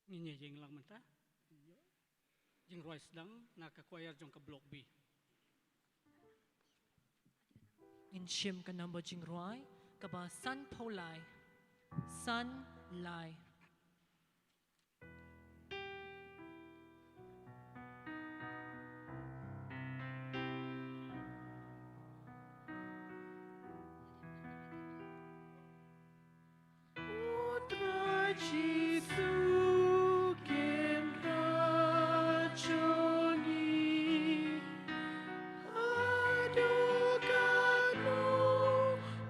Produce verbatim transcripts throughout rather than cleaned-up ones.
Ngin ïa ïeng lang mynta. Jingrwai sdang na ka choir jong ka Block B. Ngin shim ka number jingrwai kaba san phew lai. San lai. U Trai Jisu Kynrad jong ngi, haduh katno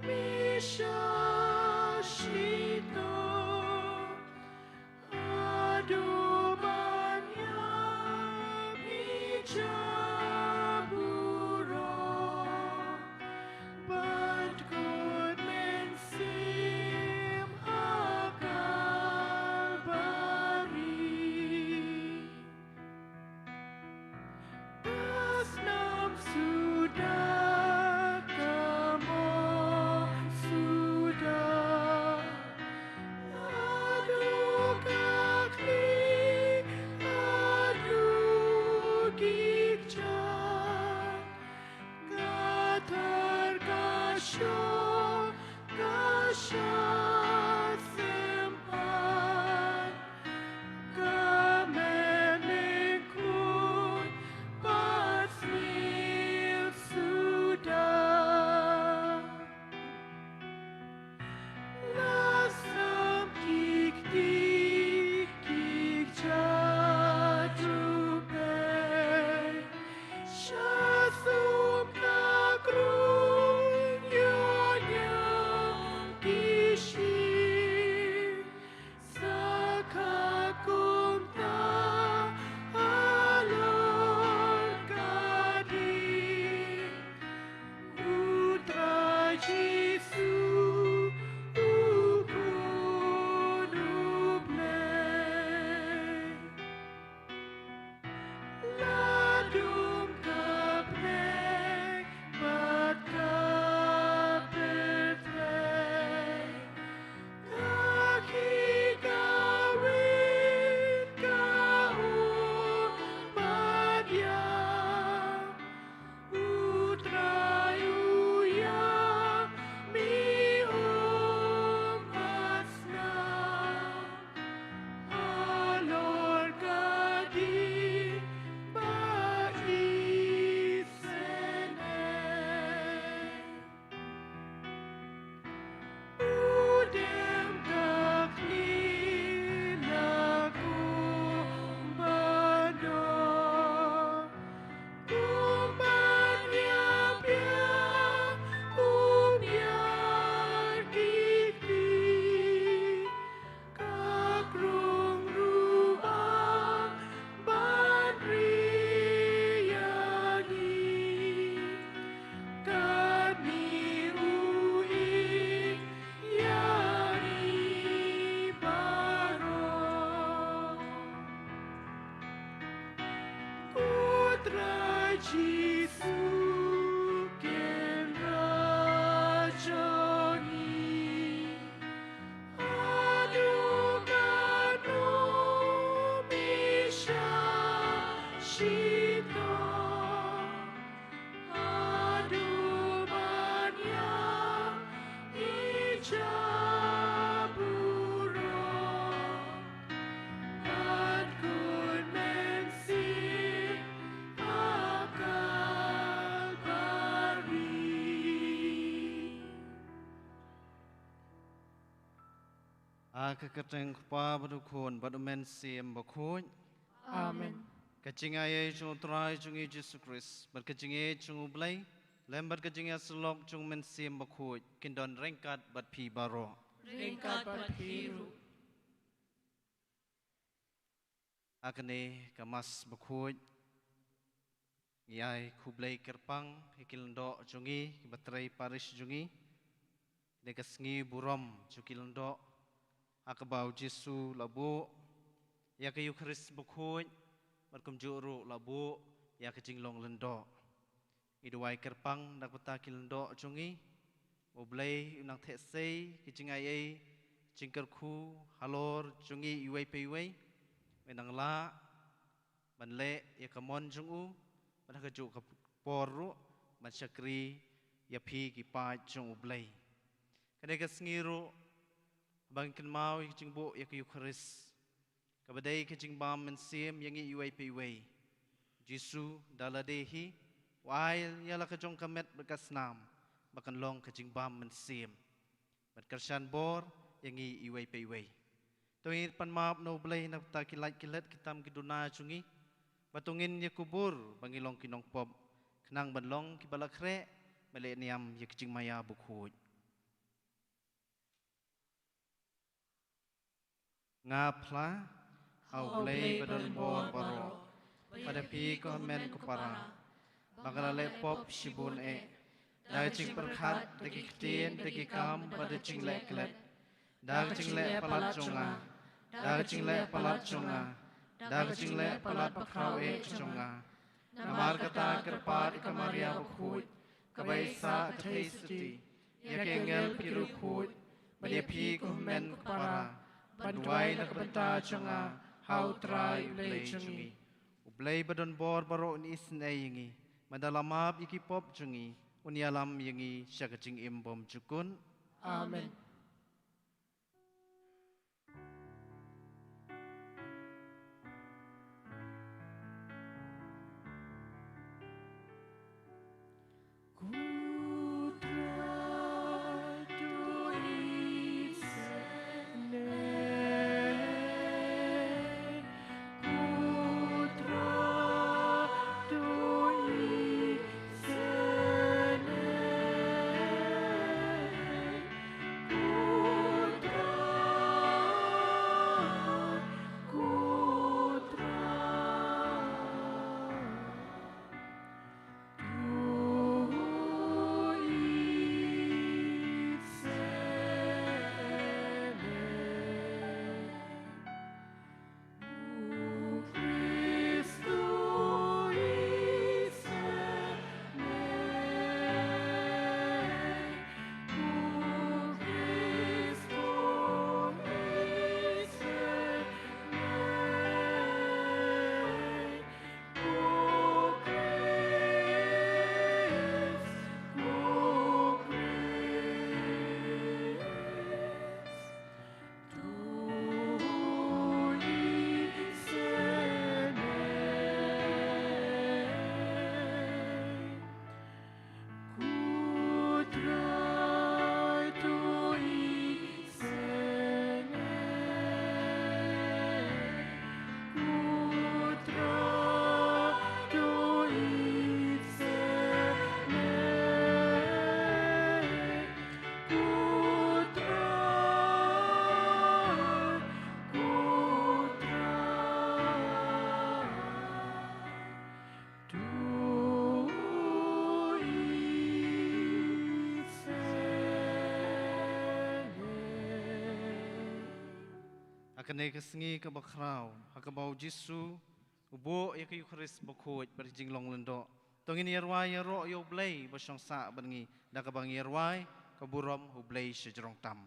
me shah shitom, haduh ban ïap ïa ka burom, bad kut mynsiem ha Kalbari. Ka snam suda, ka mon suda, haduh ka khlieh, haduh ki kjat, ka thar ka shong, ka shad sympat, ka met lyngkhuid pat sniew suda. La snam ki kti ki kjat ruh peit, sha sum ka krung ïoh ñiam ki shyieng. Sa ka kumta halor ka ding, U Trai Jisu U Khun U Blei. La dum ka pyrthei bad ka pyrthei, ka khih ka wit ka um bad ïap, U Trai u ïap, me um bad snam halor ka ding ba isynei. U dem ka khlieh na kumba doh, kumba ñiam biang u biar ki kti. Ka krung ruh ap ban ri ïa ngi, kat me u ïeit ïa ngi baroh. Ko Trai Jisu Kynrad jong ngi, haduh katno me shah shitom, haduh ban ïap ïa ka burom, bad kut mynsiem ha Kalbari. Ha ka kyrteng U Kpa bad U Khun bad U Mynsiem Bakhuid. Amen. Ka jingaiei jong U Trai jong ngi Jisu Khrist bad ka jingïeit jong U Blei lem bad ka jingïasyllok jong U Mynsiem Bakhuid kin don ryngkat bad phi baroh. Ryngkat bad phi ruh. Ha kane ka Mass bakhuid, ngi ai khublei kyrpang ïa ki lyngdoh jong ngi kiba trei parish jong ngi. Kane ka sngi burom jong ki lyngdoh, ha kaba U Jisu la buh ïa ka Eukharist bakhuid bad kumjuh ruh la buh ïa ka jinglong lyngdoh. Ngi duwai kyrpang na ka bynta ki lyngdoh jong ngi, ba U Blei un nang theh sei ki jingaiei jingkyrkhu halor jong ngi iwei pa iwei, Ba nang lah ban leh ïa ka mon jong u, bad ha kajuh ka por ruh ban shakri ïa phi ki paid jong U Blei. Kane ka sngi ruh, ba ngi kynmaw ïa ka jingbuh ïa ka Eukharist, kaba dei ka jingbam mynsiem ïa ngi iwei pa iwei. Jisu da lade hi u ai ïa la ka jong ka met bad ka snam ba kan long ka jingbam mynsiem, bad kyrshan bor ïa ngi iwei pa iwei. To ngin pan map na U Blei na bynta ki lait ki let, ki tam ki duna jong ngi, bad to ngin ïa kubur ba ngi long ki nongpop, khnang ban long kiba la khreh bad leh niam ïa ka jingmaïa bakhuid. Nga phla ha U Blei ba don bor baroh, bad ïa phi ko hynmen ko para, ba nga la leh pop shibun eh, da ka jingpyrkhat, da ki ktien, da ki kam, bad da jingleh klet, da ka jingleh palat jong nga, da ka jingleh palat jong nga, da ka jingleh palat bakhraw eh jong nga. Namar kata kyrpad ïa ka Maria bakhuid, kaba ïeit sah ka Theisotti, ïa ki angel bad ki riewkhuid, bad ïa phi ko hynmen ko para, ban duwai na ka bynta jong nga ha U Trai U Blei jong ngi. U Blei ba don bor baroh un isynei ïa ngi, bad da la map ïa ki pop jong ngi, un ïalam ïa ngi sha ka jingim bymjukut. Amen. Ha kane ka sngi kaba khraw, ha kaba U Jisu u buh ïa ka Eukharist bakhuid bad ka jinglong lyngdoh, to ngin ïa rwai ïaroh ïa U Blei ba shong sah bad ngi, da kaba ngi ïa rwai ka burom ha U Blei sha jrong tam.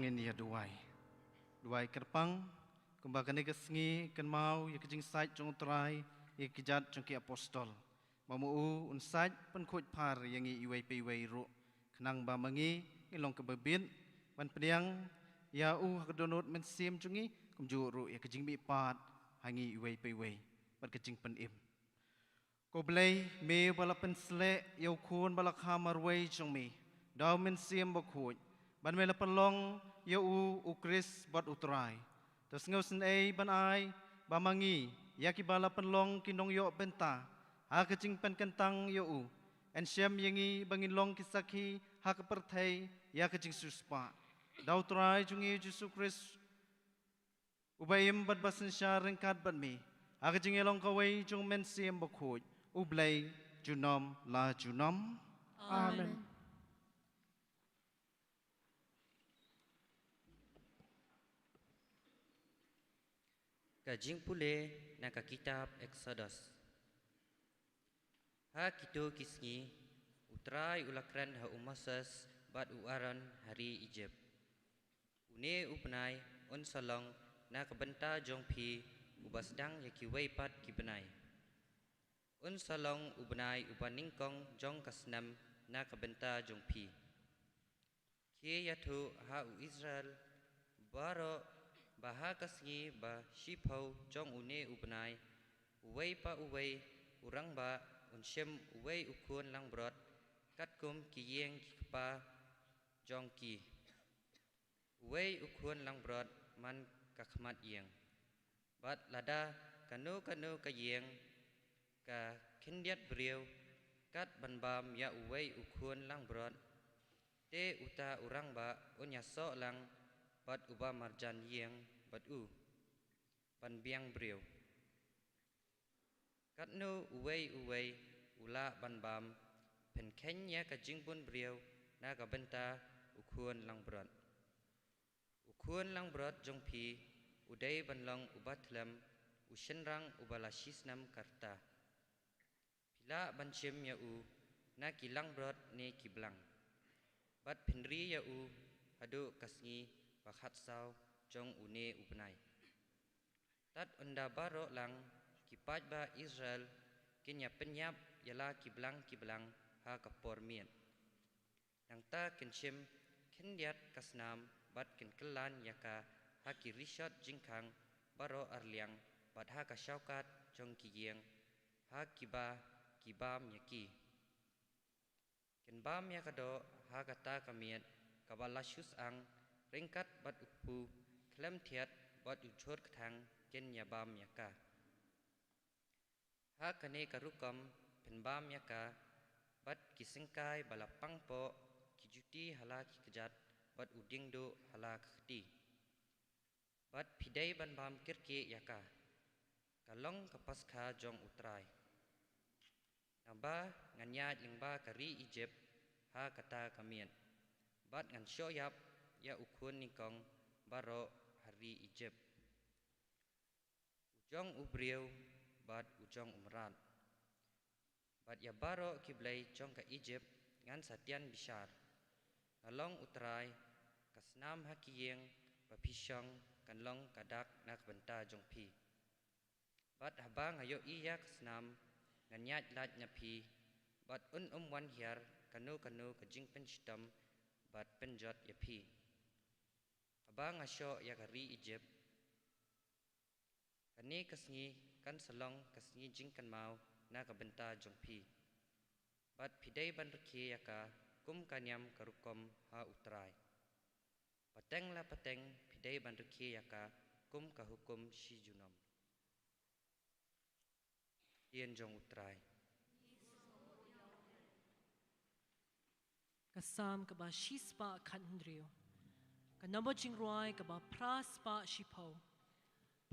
Ngin ïa duwai. Duwai kyrpang, kumba kane ka sngi kynmaw ïa ka jingshait jong U Trai ïa ki kjat jong ki apostol. Ba ma u un shait pynkhuid phar ïa ngi iwei pa iwei ruh. Khnang ba ma ngi ngin long kaba bit ban pdiang ïa u ha ka dohnud mynsiem jong ngi, kumjuh ruh ïa ka jingmihpat ha ngi iwei pa iwei bad ka jingpynim. Ko Blei, me ba la pynsleh ïa u Khun ba la kha marwei jong me da u Mynsiem Bakhuid, bad me la pynlong ïa u U Khrist bad U Trai. To sngewsynei ban ai ba ma ngi ïa kiba la pynlong ki nongïoh bynta ha ka jingpynkyntang ïa u, yn shem ïa ngi ba ngin long ki sakhi ha ka pyrthei ïa ka jingsiewspah. Da U Trai jong ngi Jisu Khrist, uba im bad ba synshar ryngkat bad me ha ka jingïalong kawei jong u Mynsiem Bakhuid, U Blei, junom la junom. Amen. Ka jingpule na ka kitab Exodus. Ha kito ki sngi, U Trai u la kren ha u Moses bad u Aaron ha ri Egypt. Une u bnai un sa long na ka bynta jong phi uba sdang ïa kiwei pat ki bnai. Un sa long u bnai uba nyngkong jong ka snem na ka bynta jong phi. Khie ïathuh ha u Israel baroh ba ha ka sngi ba shiphew jong une u bnai, uwei pa uwei u rangbah un shim uwei u khun langbrot katkum ki ïing ki kpa jong ki. Uwei u khun langbrot man ka khmat ïing. Bad lada kano kano ka ïing ka khyndiat briew kat ban bam ïa uwei u khun langbrot, te uta u rangbah un ïasoh lang bad uba marjan ïing bad u ban biang briew. Katno uwei uwei u lah ban bam, pynkheiñ ïa ka jingbun briew na ka bynta u khun langbrot. U khun langbrot jong phi u dei ban long uba thlem, u shynrang uba la shisnem ka rta. Phi lah ban shim ïa u na ki langbrot ne ki blang, bad phin ri ïa u haduh ka sngi ba khatsaw jong une u bnai. Tad ynda baroh lang ki paidbah Israel kin ïa pynïap ïa la ki blang ki blang ha ka por miet. Nangta kin shim khyndiat ka snam bad kin kyllan ïa ka ha ki rishot jingkhang baroh arliang bad ha ka shaukat jong ki ïing ha kiba ki bam ïa ki. Kin bam ïa ka doh ha kata ka miet kaba la shu syang ryngkat bad u kpu khlem thiat bad u jhur kthang kin ïa bam ïa ka. Ha kane ka rukom phin bam ïa ka bad ki syngkai ba la pangpoh, ki juti ha la ki kjat bad u diengduh ha la ka kti. Bad phi dei ban bam kyrkieh ïa ka. Ka long ka Paskha jong U Trai. Naba ngan ïaid lyngba ka ri Egypt ha kata ka miet, bad ngan shoh ïap ïa u khun nyngkong baroh ha ri Egypt, u jong u briew bad u jong u mrad. Bad ïa baroh ki blei jong ka Egypt ngan sa tian bishar. Nga long U Trai. Ka snam ha ki ïing ba phi shong kan long ka dak na ka bynta jong phi. Bad haba nga ïohi ïa ka snam, ngan ïaid lait na phi, bad un ym wan hiar kano kano ka jingpynshitom bad pynjot ïa phi. Haba nga shoh ïa ka ri Egypt, kane ka sngi kan sa long ka sngi jingkynmaw na ka bynta jong phi. Bad phi dei ban rkhie ïa ka kum ka niam ka rukom ha U Trai. Pateng la pateng phi dei ban rkhie ïa ka kum ka hukum shi junom. Ktien jong U Trai. Ka Salm kaba shispah khathynriew. Ka namba jingrwai kaba phra spah shiphew.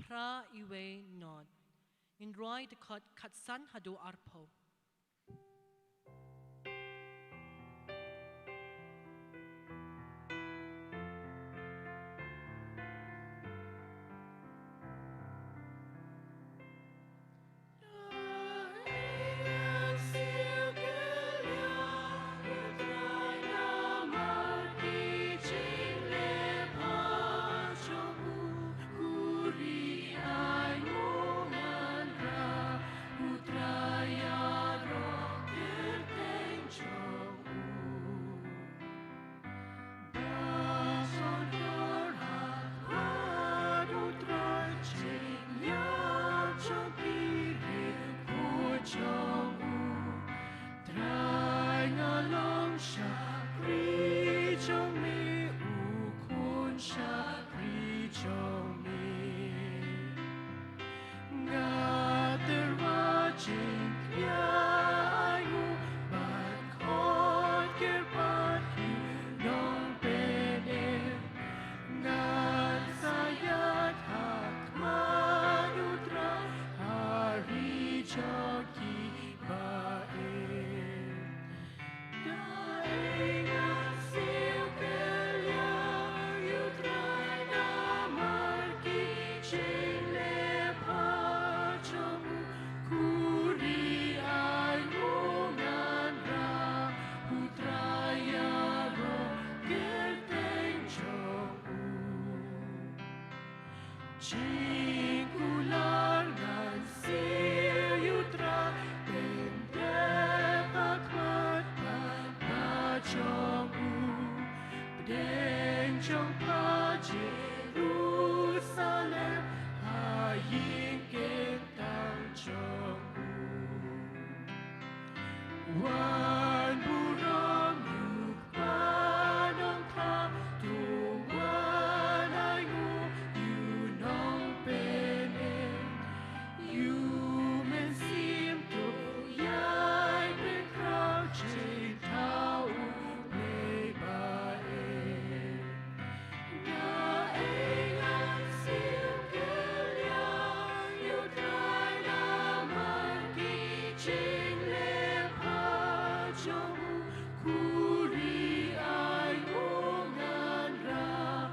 Phra iwei nod. Ngin rwai dkhot khatsan haduh arphew. Jong ki ba-ïeit. Da ei ngan siew kylliang ïa u Trai namar ki jingleh bha jong u. Khuri ai nguh ngan rah, u Trai ïaroh kyrteng jong u. Jingkular ngan siew ïa u Trai, pyndep ha khmat ban pha jong u. Pdeng jong pha Jerusalem, ha ïing kyntang jong u. Wan burom ïa u Kpa Nongthaw, to wan ai nguh ïa u Nongpynim. Ïa u Mynsiem to ïai pynkhraw, jingthaw U Blei ba-ïeit. Da ei ngan siew kylliang ïa u Trai namar ki jingleh bha jong u. Khuri ai nguh ngan rah,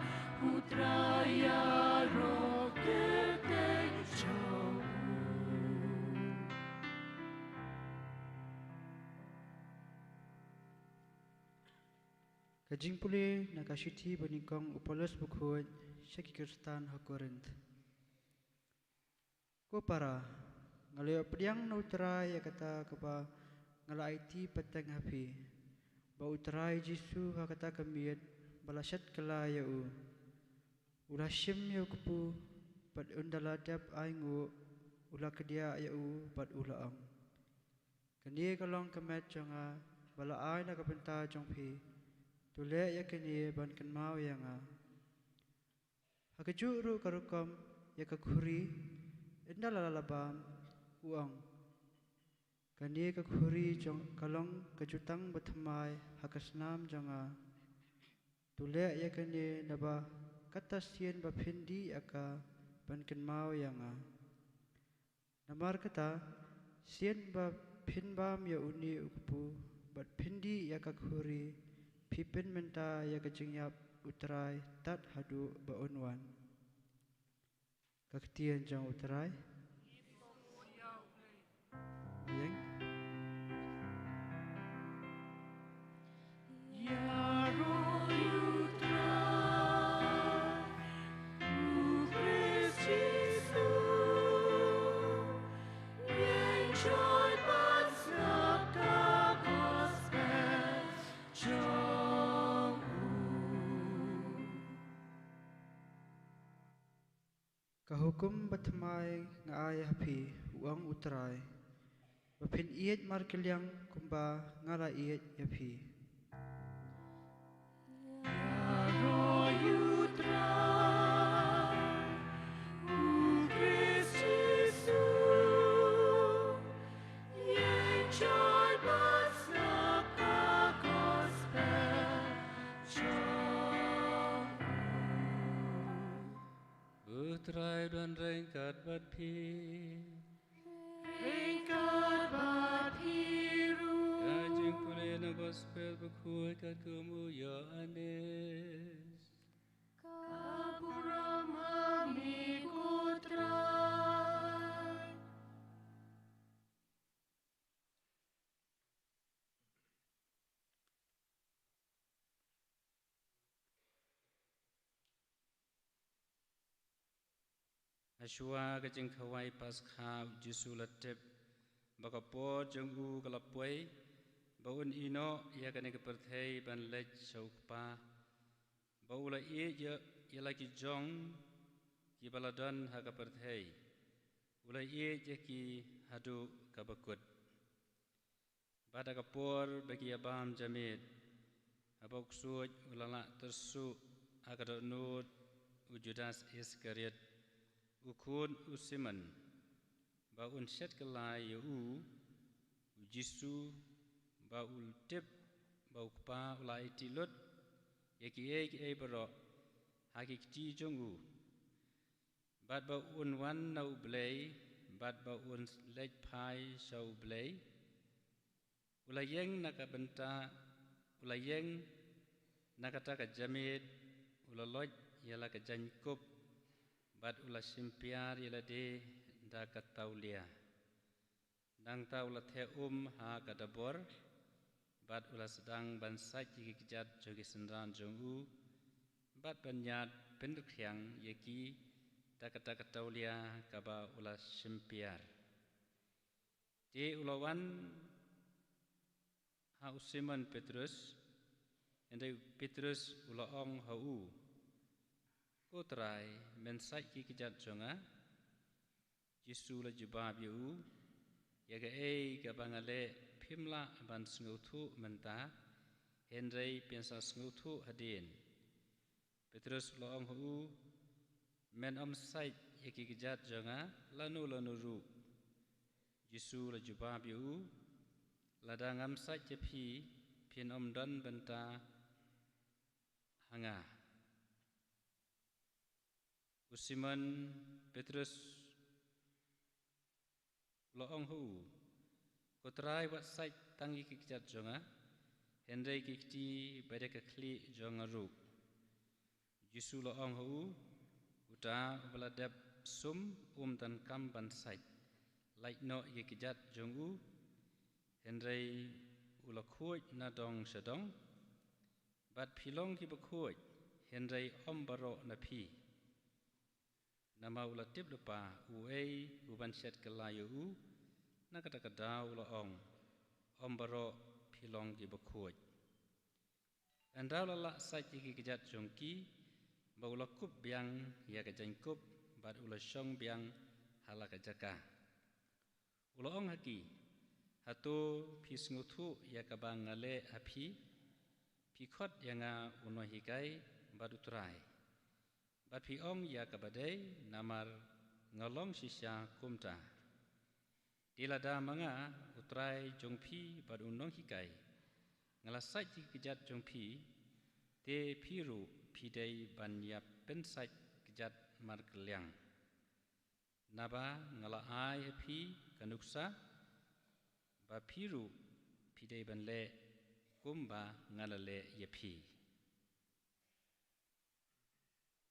u Trai ïaroh kyrteng jong u. Ka jingpule na ka shithi ba nyngkong u Paulus bakhuid sha ki Khristan ha Korinth. Ko para, nga la ïoh pdiang na u Trai ïa kata kaba nga la aiti pateng ha phi, ba u Trai Jisu ha kata ka miet ba la shet kylla ïa u, u la shim ïa u kpu, bad ynda la dep ai nguh, u la kdiah ïa u bad u la ong: Kane ka long ka met jong nga ba la ai na ka bynta jong phi. To leh ïa kane ban kynmaw ïa nga. Ha kajuh ruh ka rukom ïa ka khuri, ynda la la bam, u ong: Kane ka khuri jong, ka long ka jutang bathymmai ha ka snam jong nga. To leh ïa kane naba kata sien ba phin dih ïa ka ban kynmaw ïa nga. Namarkata, sien ba phin bam ïa une u kpu bad phin dih ïa ka khuri, phi pynmynta ïa ka jingïap u Trai tad haduh ba un wan. Ka ktien jong u Trai. Ïeng. Ïaroh ïa u Trai, u Khrist Jisu, ïeng shoi ban sngap ka gospel jong u. Ka hukum bathymmai nga ai ha phi, u ong u Trai, ba phin ïeit markylliang kumba nga la ïeit ïa phi. Ïaroh ïa u Trai, u Khrist Jisu, ïeng shoi ban sngap ka gospel jong u. U Trai un ryngkat bad phi. Ryngkat bad phi ruh. Ka jingpule na gospel bakhuid katkum u Ïoannis. Ka burom ha me ko Trai. Hashwa ka jingkhawai Paskha, u Jisu u la tip ba ka por jong u ka la poi, ba un ïehnoh ïa kane ka pyrthei ban leit sha u Kpa, ba u la ïeit ïa, ïa la ki jong kiba la don ha ka pyrthei. U la ïeit ïa ki haduh kaba kut. Bad ha ka por ba ki ïa bam ja miet, haba u ksuid u la lah tyrsuh ha ka dohnud u Judas Iskariot, u khun u Simon, ba un shet kylla ïa u, u Jisu, ba u tip ba u Kpa u la aiti lut ïa kiei kiei baroh ha ki kti jong u, bad ba un wan na U Blei bad ba un leit phai sha U Blei. U la ïeng na ka bynta, u la ïeng na kata ka jamied, u la loit ïa la ka jaiñkup, bad u la shim piar ïa lade da ka tawlia. Nangta u la theh um ha ka dabor, bad u la sdang ban sait ïa ki kjat jong ki synran jong u, bad ban ïaid pynrkhiang ïa ki da kata ka tawlia kaba u la shim piar. Te u la wan ha u Simon Petrus, hynrei u Petrus u la ong ha u, "Ko Trai, men sait ki kjat jong nga?" Jisu u la jubab ïa u, "Ïa kaei kaba nga leh phim lah ban sngewthuh mynta, hynrei phin sa sngewthuh hadien." Petrus u la ong ha u, "Men ym sait ïa ki kjat jong nga lano lano ruh." Jisu u la jubab ïa u, "Lada ngam sait ïa phi, phin ym don bynta ha nga." U Simon Petrus u la ong ha u, "Ko Trai, wat sait tang ïa ki kjat jong nga, hynrei ki kti bad ïa ka khlieh jong nga ruh." Jisu u la ong ha u, "Uta uba la dep sum um donkam ban sait. Lait noh ïa ki kjat jong u." Hynrei u la khuid na dong sha dong, "Bad phi long kiba khuid, hynrei ym baroh na phi." Namar u la tip lypa uei uban shet kylla ïa u, na kata ka daw u la ong, "Ym baroh phi long kiba khuid." Ynda u la lah sait ïa ki kjat jong ki, ba u la kup biang ïa ka jaiñkup, bad u la shong biang ha la ka jaka. U la ong ha ki, "Hato phi sngewthuh ïa kaba nga leh ha phi? Phi khot ïa nga u nonghikai bad u Trai, bad phi ong ïa kaba dei, namar nga long shisha kumta. Te lada ma nga u Trai jong phi bad u nonghikai, nga la sait ïa ki kjat jong phi, te phi ruh phi dei ban ïa pynsait kjat markylliang. Naba nga la ai ha phi ka nuksa, ba phi ruh phi dei ban leh kumba nga la leh ïa phi."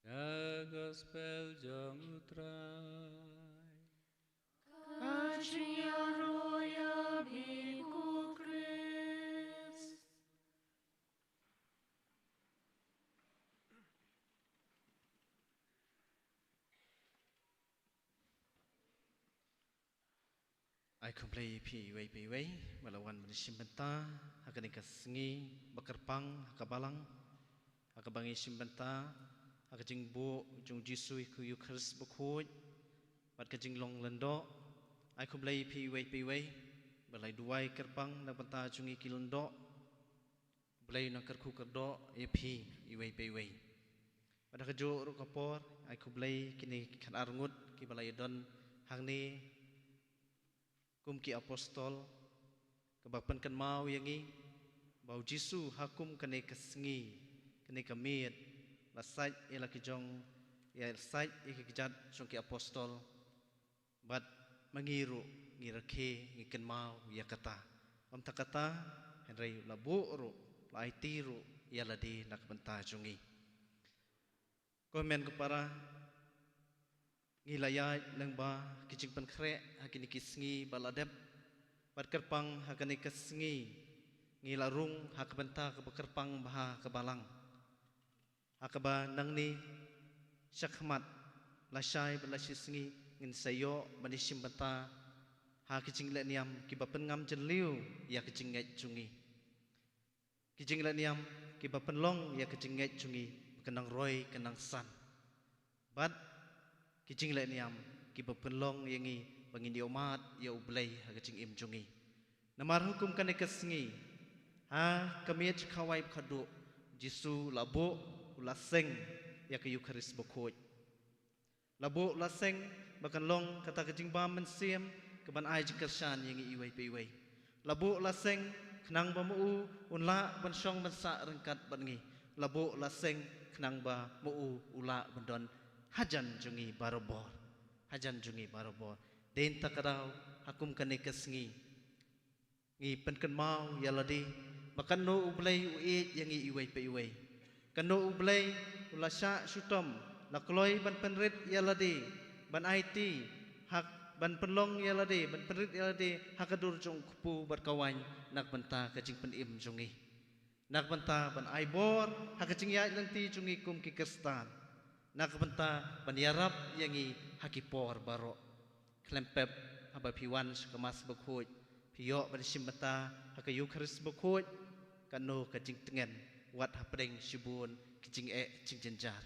Ka Gospel jong u Trai. Ka jingïaroh ïa me ko Khrist. Ai khublei ïa phi iwei pa iwei ba la wan ban shim bynta ha kane ka sngi ba kyrpang ha ka balang, ha kaba ngi shim bynta ha ka jingbuh jong u Jisu ha ka Eukharist bakhuid bad ka jinglong lyngdoh. Ai khublei ïa phi iwei pa iwei ba la duwai kyrpang na ka bynta jong ngi ki lyngdoh. Blei un nang kyrkhu kyrdoh ïa phi iwei pa iwei. Bad ha kajuh ruh ka por, ai khublei kine ki khatar ngut kiba la ïadon hangne kum ki apostol, kaba pynkynmaw ïa ngi ba u Jisu ha kum kane ka sngi, kane ka miet, la sait ïa la ki jong, ïa la sait ïa ki kjat jong ki apostol. Bad ma ngi ruh ngi rakhe, ngi kynmaw ïa kata. Ym tang kata, hynrei la buh ruh, la aiti ruh ïa lade na ka bynta jong ngi. Ko hynmen ko para, ngi la ïaid lyngba ki jingpynkhreh ha kine ki sngi ba la dep. Bad kyrpang ha kane ka sngi ngi la rung ha ka bynta kaba kyrpang bha ha ka balang. Ha kaba nangne shakhmat, lashai bad lashisngi ngin sa ïoh ban ïashim bynta ha ki jinglehniam kiba pynngam jylliew ïa ka jingngeit jong ngi. Ki jinglehniam kiba pynlong ïa ka jingngeit jong ngi ba kan nang roi kan nang san. Bad ki jinglehniam kiba pynlong ïa ngi ba ngin ïohmad ïa U Blei ha ka jingim jong ngi. Namar ha kum kane ka sngi, ha ka miet khawai ba khatduh, Jisu la buh, u la seng ïa ka Eukharist bakhuid. La buh la seng ba kan long kata ka jingbam mynsiem kaban ai jingkyrshan ïa ngi iwei pa iwei. La buh la seng khnang ba ma u un lah ban shong ban sah ryngkat bad ngi. La buh la seng khnang ba ma u u lah ban don hajan jong ngi barabor. Hajan jong ngi barabor. Dei na kata ka daw, ha kum kane ka sngi, ngi pynkynmaw ïa lade ba katno U Blei u ïeit ïa ngi iwei pa iwei. Katno U Blei u la shah shitom, la kloi ban pynrit ïa lade, ban aiti, ha, ban pynlong ïa lade, ban pynrit ïa lade ha ka dur jong u kpu bad ka waiñ na ka bynta ka jingpynim jong ngi. Na ka bynta ban ai bor ha ka jingïaid lynti jong ngi kum ki Khristan. Na ka bynta ban ïarap ïa ngi ha ki por baroh. Khlem pep, haba phi wan sha ka Mass bakhuid, phi ïoh ban shim bynta ha ka Eukharist bakhuid, kano ka jingtngen, wat hapdeng shibun ki jingeh jingjynjar,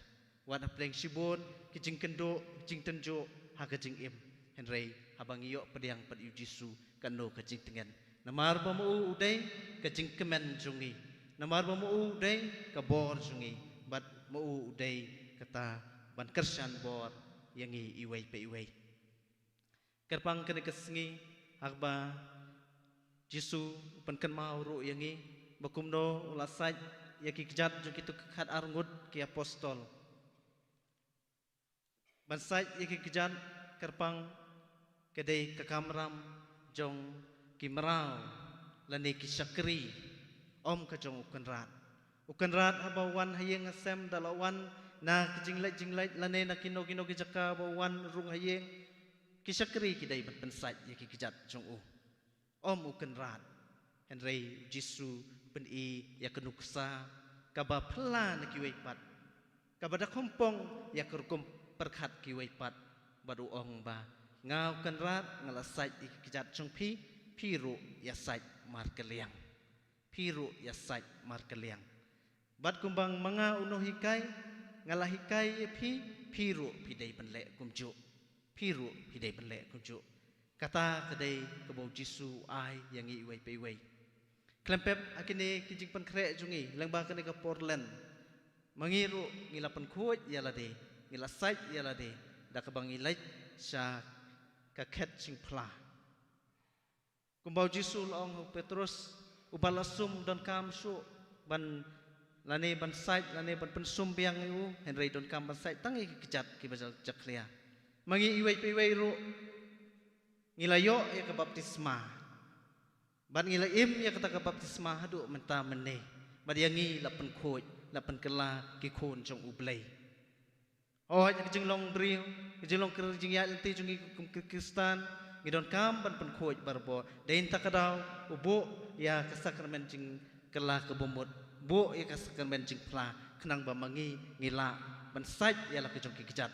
wat hapdeng shibun ki jingkynduh jingtynjuh ha ka jingim. Hynrei haba ngi ïoh pdiang pat ïa u Jisu, kano ka jingtngen. Namar ba ma u u dei ka jingkmen jong ngi. Namar ba ma u u dei ka bor jong ngi. Bad ma u u dei kata ban kyrshan bor ïa ngi iwei pa iwei. Kyrpang kane ka sngi, haba Jisu u pynkynmaw ruh ïa ngi ba kumno u la sait ïa ki kjat jong kito ki khatar ngut ki apostol. Ban sait ïa ki kjat, kyrpang, ka dei ka kamram jong ki mraw lane ki shakri, ym ka jong u kynrad. U kynrad haba u wan ha ïing ha sem, da la wan na ki jingleit jingleit lane na kino kino ki jaka ba u wan rung ha ïing, ki shakri ki dei ban pynsait ïa ki kjat jong u, ym u kynrad. Hynrei u Jisu u pyni ïa ka nuksa kaba phylla na kiwei pat, kaba da kongpong ïa ka rukom pyrkhat kiwei pat. Bad u ong ba, nga u kynrad nga la sait ïa ki kjat jong phi, phi ruh ïa sait markylliang. Phi ruh ïa sait markylliang. Bad kumba ma nga u nonghikai nga la hikai ïa phi, phi ruh phi dei ban leh kumjuh. Phi ruh phi dei ban leh kumjuh. Kata ka dei kaba u Jisu u ai ïa ngi iwei pa iwei. Khlem pep, ha kine ki jingpynkhreh jong ngi lyngba kane ka por Lent, ma ngi ruh ngi la pynkhuid ïa lade, ngi la sait ïa lade da kaba ngi leit sha ka khet jingphla. Kumba u Jisu u la ong ha u Petrus, uba la sum donkam shuh ban, lane ban sait, lane ban pynsum biang ïa u, hynrei donkam ban sait tang ïa ki kjat kiba ja-, jakhlia. Ma ngi iwei pa iwei ruh ngi la ïoh ïa ka baptisma. Bad ngi la im ïa kata ka baptisma haduh mynta mynne. Bad ïa ngi la pynkhuid, la pynkylla ki khun jong U Blei. Hooid, ka jinglong briew, ka jinglong kri-, jingïaid lynti jong ngi kum ki Khristan, ngi donkam ban pynkhuid barabor. Dei na kata ka daw, u buh ïa ka sakramen jingkylla kaba mut, buh ïa ka sakramen jingphla, khnang ba ma ngi ngi lah ban sait ïa la ka jong ki kjat.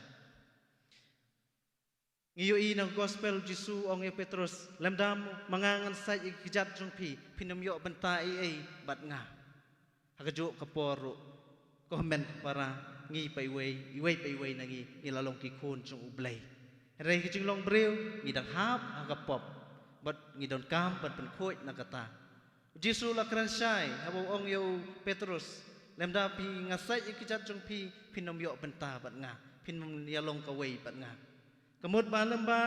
Ngi ïohi na ka gospel, u Jisu u ong ïa u Petrus, lymda ma nga ngan sait ïa ki kjat jong phi, phin ym ïoh bynta ei ei bad nga. Ha kajuh ka por ruh, ko hynmen para, ngi pa iwei, iwei pa iwei na ngi, ngi la long ki khun jong U Blei. Hynrei ka jinglong briew, ngi dang hap ha ka pop, bad ngi donkam ban pynkhuid na kata. U Jisu u la kren shai haba u ong ïa u Petrus, lymda phi, nga sait ïa ki kjat jong phi, phin ym ïoh bynta bad nga, phin ym ïalong kawei bad nga. Ka mut ba lymba,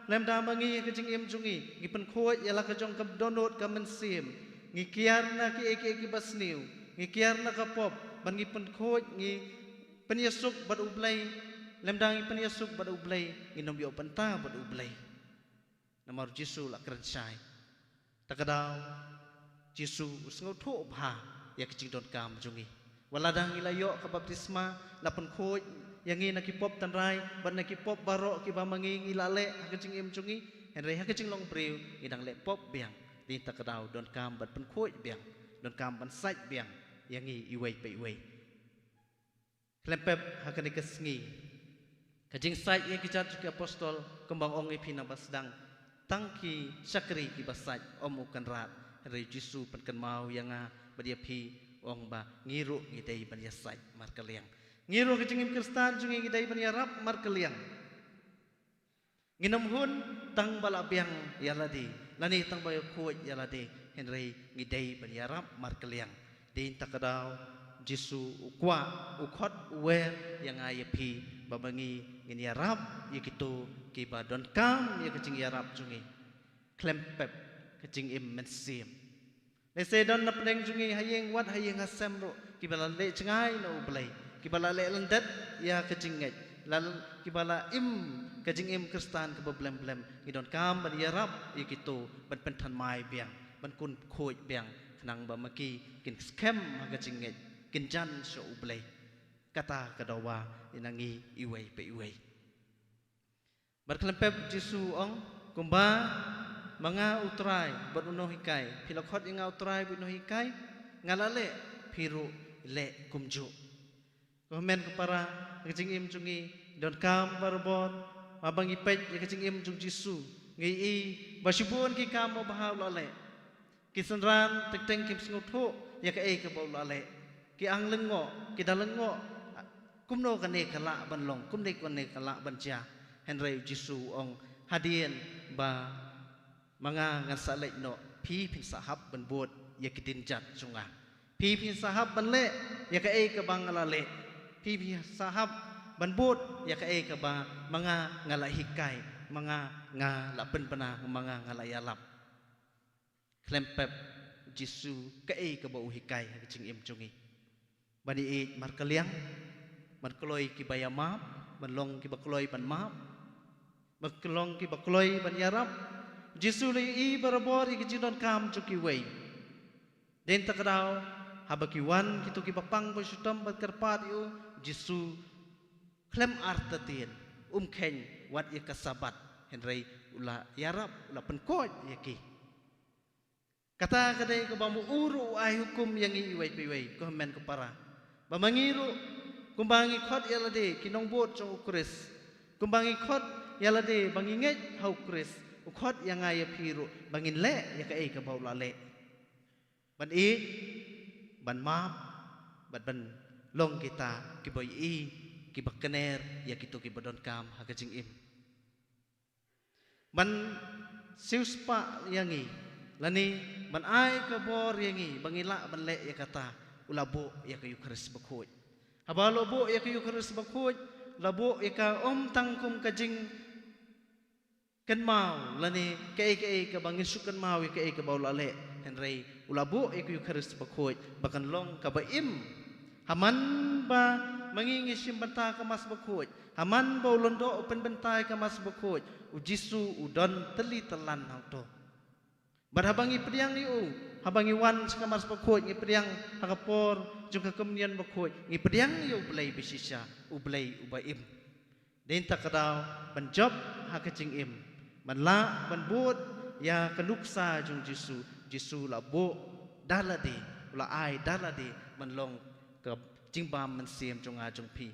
lymda ma ngi ha ka jingim jong ngi, ngi pynkhuid ïa la ka jong ka dohnud ka mynsiem, ngi kiar na kiei kiei kiba sniew, ngi kiar na ka pop, bad ngi pynkhuid, ngi pynïasuk bad U Blei, lymda ngi pynïasuk bad U Blei, ngin ym ïoh bynta bad U Blei. Namar u Jisu u la kren shai. Ta ka daw, u Jisu u sngewthuh bha ïa ka jingdonkam jong ngi. Wat lada ngi la ïoh ka baptisma, la pynkhuid ïa ngi na ki pop tynrai, bad na ki pop baroh kiba ma ngi ngi la leh ha ka jingim jong ngi, hynrei ha ka jinglong briew ngi dang leh pop biang. Dei na kata ka daw, donkam ban pynkhuid biang, donkam ban sait biang ïa ngi iwei pa iwei. Khlem pep ha kane ka sngi, ka jingsait ïa ki kjat jong ki apostol, kumba nga ong ïa phi naba sdang, tang ki shakri kiba sait, ym u kynrad. Hynrei u Jisu u pynkynmaw ïa nga bad ïa phi, u ong ba ngi ruh ngi dei ban ïa sait markylliang. Ngi ruh ha ka jingim Khristan jong ngi ngi dei ban ïarap markylliang. Ngin ym hun tang ba la biang ïa lade, lane tang ba ïakhuid ïa lade, hynrei ngi dei ban ïarap markylliang. Dei na kata ka daw, u Jisu u kwah, u khot, u wer ïa nga ïa phi, ba ma ngi ngin ïarap ïa kito kiba donkam ïa ka jingïarap jong ngi. Khlem pep ka jingim mynsiem. Lehse don na pdeng jong ngi ha ïing wat ha ïing ha sem ruh, kiba la leh jngai na U Blei, kiba la leh lyndet ïa ka jingngeit, la, kiba la im Ka jingim Khristan kaba blem blem, ngi donkam ban ïarap ïa kito, ban pynthymmai biang, ban kynkhooid biang, khnang ba ma ki kin skhem ha ka jingngeit, kin jan sha U Blei. Kata ka dawa ïa ngi iwei pa iwei. Bad khlem pep Jisu u ong, kumba ma nga U Trai bad u nonghikai, phi la khot ïa nga U Trai bad u nonghikai, nga la leh, phi ruh leh kumjuh. Ko hynmen ko para, ha ka jingim jong ngi, donkam barabor, haba ngi peit ïa ka jingim jong Jisu, ngi i ba shibun ki kam babha u la leh. Ki synran teng teng kim sngewthuh ïa kaei kaba u la leh. Ki ang lyngngoh, ki da lyngngoh, kumno kane ka lah ban long, kumno kane ka lah ban jia. Hynrei u Jisu u ong, hadien ba ma nga ngan sa leit noh, phi phin sa hap ban bud ïa ki dienjat jong nga. Phi phin sa hap ban leh ïa kaei kaba nga la leh. Phi phin sa hap ban bud ïa kaei kaba ma nga nga la hikai, ma nga nga la pynbna, ma nga nga la ïalap. Khlem pep Jisu kaei kaba u hikai ha ka jingim jong ngi. Ban ïeit markylliang, ban kloi kiba ïamap, ban long kiba kloi ban map, ban long kiba kloi ban ïarap. Jisu u la ïohi barabor ïa ka jingdonkam jong kiwei. Dei na kata ka daw, haba ki wan kito kiba pang ba shitom ban kyrpad ïa u, Jisu khlem artatien, um kheiñ wat ïa ka Sabbath, hynrei u la ïarap, u la pynkoit ïa ki. Kata ka dei kaba ma u ruh u ai hukum ïa ngi iwei pa iwei, ko hynmen ko para. Ba ma ngi ruh, kumba ngi khot ïa lade ki nongbud jong u Khrist, kumba ngi khot ïa lade ba ngi ngeit ha u Khrist, u khot ïa nga ïa phi ruh ba ngin leh ïa kaei kaba u la leh. Ban ïeit, ban map, bad ban long kita kiba ïohi, kiba kner ïa kito kiba donkam ha ka jingim. Ban siewspah ïa ngi, lane ban ai ka bor ïa ngi ba ngi lah ban leh ïa kata, u la buh ïa ka Eukharist Bakhuid. Haba u la buh ïa ka Eukharist Bakhuid, u la buh ïa ka ym tang kum ka jingkynmaw, lane kaei kaei kaba ngin shu kynmaw ïa kaei kaba u la leh, hynrei u la buh ïa ka Eukharist Bakhuid ba kan long kaba im. Ha man ba ma ngi ngi shim bynta ka Mass Bakhuid, ha man ba u lyngdoh u pynbynta ïa ka Mass Bakhuid, u Jisu u don tylli tyllan hangto. Bad haba ngi pdiang ïa u, haba ngi wan sha ka Mass Bakhuid, ngi pdiang ha ka por jong ka Komunion Bakhuid, ngi pdiang ïa U Blei ba shisha, U Blei uba im. Dei na kata ka daw ban jop ha ka jingim, ban lah ban bud ïa ka nuksa jong u Jisu, u Jisu u la buh da lade, u la ai da lade ban long ka jingbam mynsiem jong nga jong phi.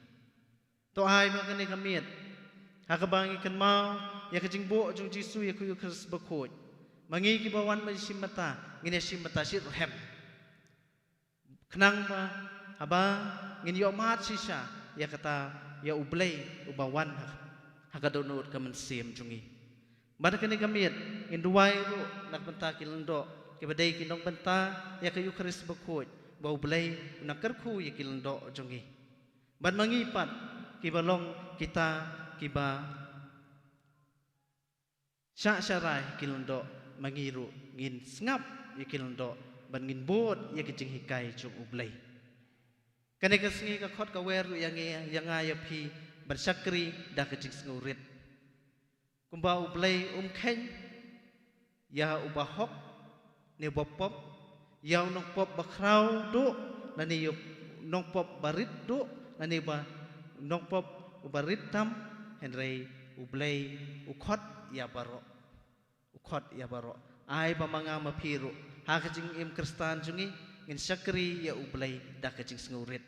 To ai ma kane ka miet, ha kaba ngi kynmaw ïa ka jingbuh jong u Jisu ïa ka Eukharist Bakhuid, ma ngi kiba wan ban shim bynta, ngin ïa shim bynta shitrhem. Khnang ba haba ngin ïohmad shisha ïa kata, ïa U Blei uba wan ha, ha ka dohnud ka mynsiem jong ngi. Bad ha kane ka miet ngin duwai ruh na ka bynta ki lyngdoh kiba dei ki nongbynta ïa ka Eukharist Bakhuid, ba U Blei un nang kyrkhu ïa ki lyngdoh jong ngi. Bad ma ngi pat kiba long kita kiba shah sharai ki lyngdoh, ma ngi ruh ngin sngap ïa ki lyngdoh bad ngin bud ïa ki jinghikai jong U Blei. Kane ka sngi ka khot ka wer ruh ïa ngi, ïa nga ïa phi ban shakri da ka jingsngewrit. Kumba U Blei um kheiñ ïa uba hok ne uba pop, ïa u nongpop ba khraw duh, lane ïa u nongpop ba rit duh, lane ba nongpop uba rit tam, hynrei U Blei u khot ïa baroh. U khot ïa baroh. Ai ba ma nga ma phi ruh, ha ka jingim Khristan jong ngi, ngin shakri ïa U Blei da ka jingsngewrit.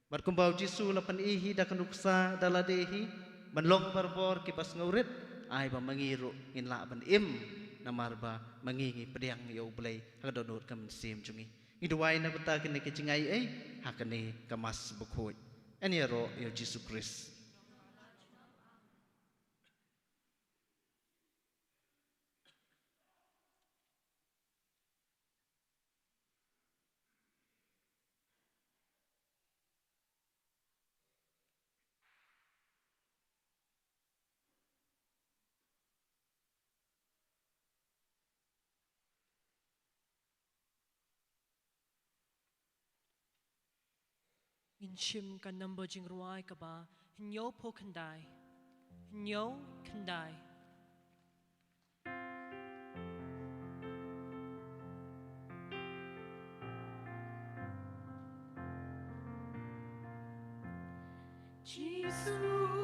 Bad kumba u Jisu u la pyni hi da ka nuksa da lade hi, ban long barabor kiba sngewrit, ai ba ma ngi ruh ngin lah ban im, namar ba ma ngi ngi pdiang ïa U Blei ha ka dohnud ka mynsiem jong ngi. Ngi duwai na ka bynta kane ka jingai ei, ha kane ka Mass Bakhuid. Yn ïaroh ïa u Jisu Khrist. Ngin shim ka number jingrwai kaba hynñiewphew khyndai. Hynñiew khyndai. Jisu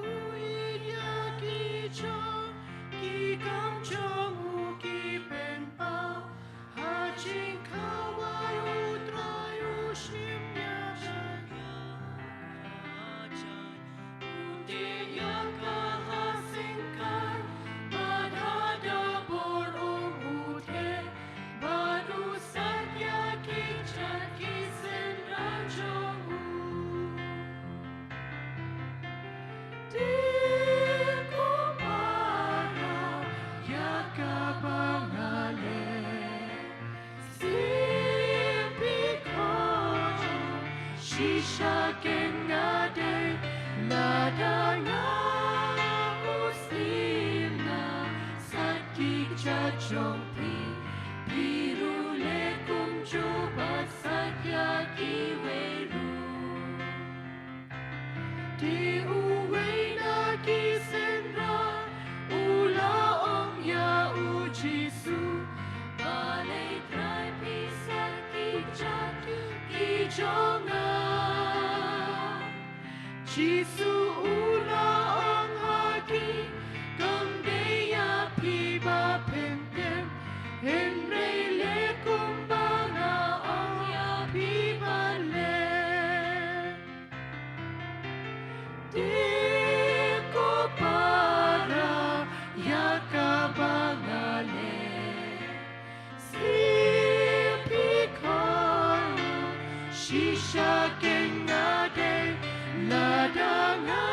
u ïeit ïa ki jong, ki kam jong u ki pynpaw. Ha jingkhawai u Trai u shim ïa ka. U teh ïa ka ha syngkai, bad ha da bor um u teh, bad u sait ïa ki jait ki synran jong u. Te ko para ïa kaba nga leh. Sngewbha ko shisha ken nga dei, lada nga u siem nga sait ki jait jong phi, phi ruh leh kumjuh bad sait ïa kiwei ruh. Te uwei na ki synran u la ong ïa u Jisu, balei Trai phi sait ki jait ki jong nga? Jisu u la ong ha ki, kam dei ïa phi ba phin tim, hynrei leh kumba nga ong ïa phi ban leh. Te ko para ïa kaba nga leh. Sngewbha ko shisha ken nga dei, lada nga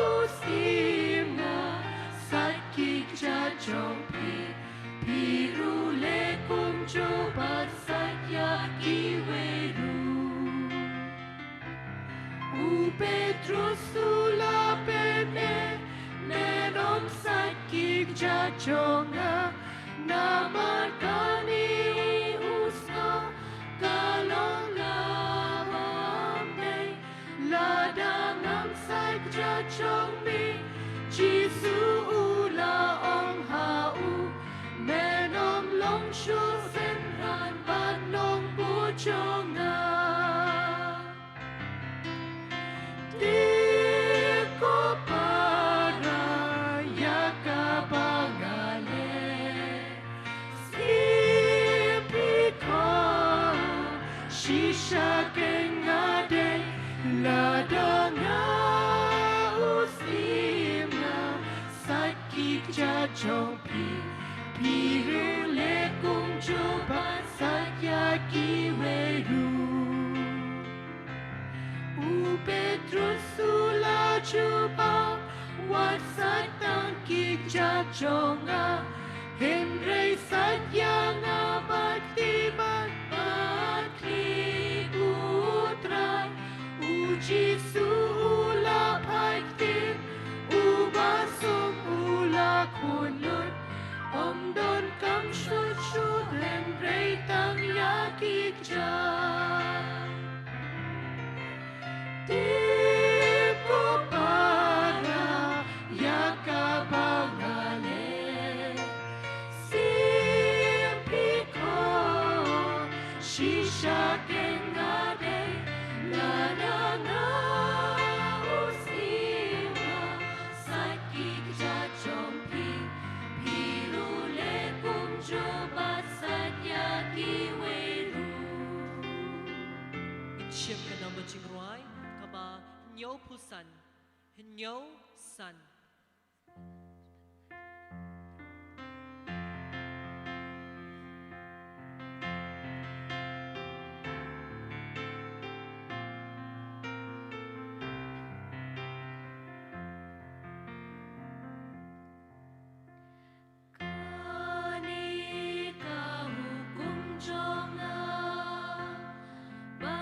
u siem nga sait ki jait jong phi, phi ruh leh kumjuh bad sait ïa kiwei ruh. U Petrus u la pyni, men ym sait ki jait jong nga, namar kane u sngap ka long kaba ym dei. Lada ngam sait ki jait jong me, Jisu u la ong ha u, men ym long shuh synran bad nongbuh jong nga. Te ko para ïa kaba nga leh. Sngewbha ko shisha ken nga dei, lada nga u siem nga sait ki jait jong phi, phi ruh leh kumjuh bad sait ïa kiwei ruh. U Petrus u la jubab, wat sait tang ki jait jong nga, hynrei sait ïa nga bad khlieh bad bad khlieh u Trai. U Jisu u la phai ktien, uba sum u la khun lut, ym don kam shuh shuh hynrei tang ïa ki jait. Te ko para ïa kaba nga leh. Sngewbha ko shisha ken nga dei, lada nga u siem nga sait ki jait jong phi, phi ruh leh kumjuh bad sait ïa kiwei ruh. Ngin shim ka number jingrwai kaba hynñiewphew san. Hynñiew san. Kane ka hukum jong nga, ba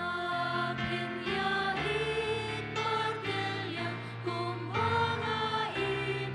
phin ïa ïeit markylliang kumba nga ïeit,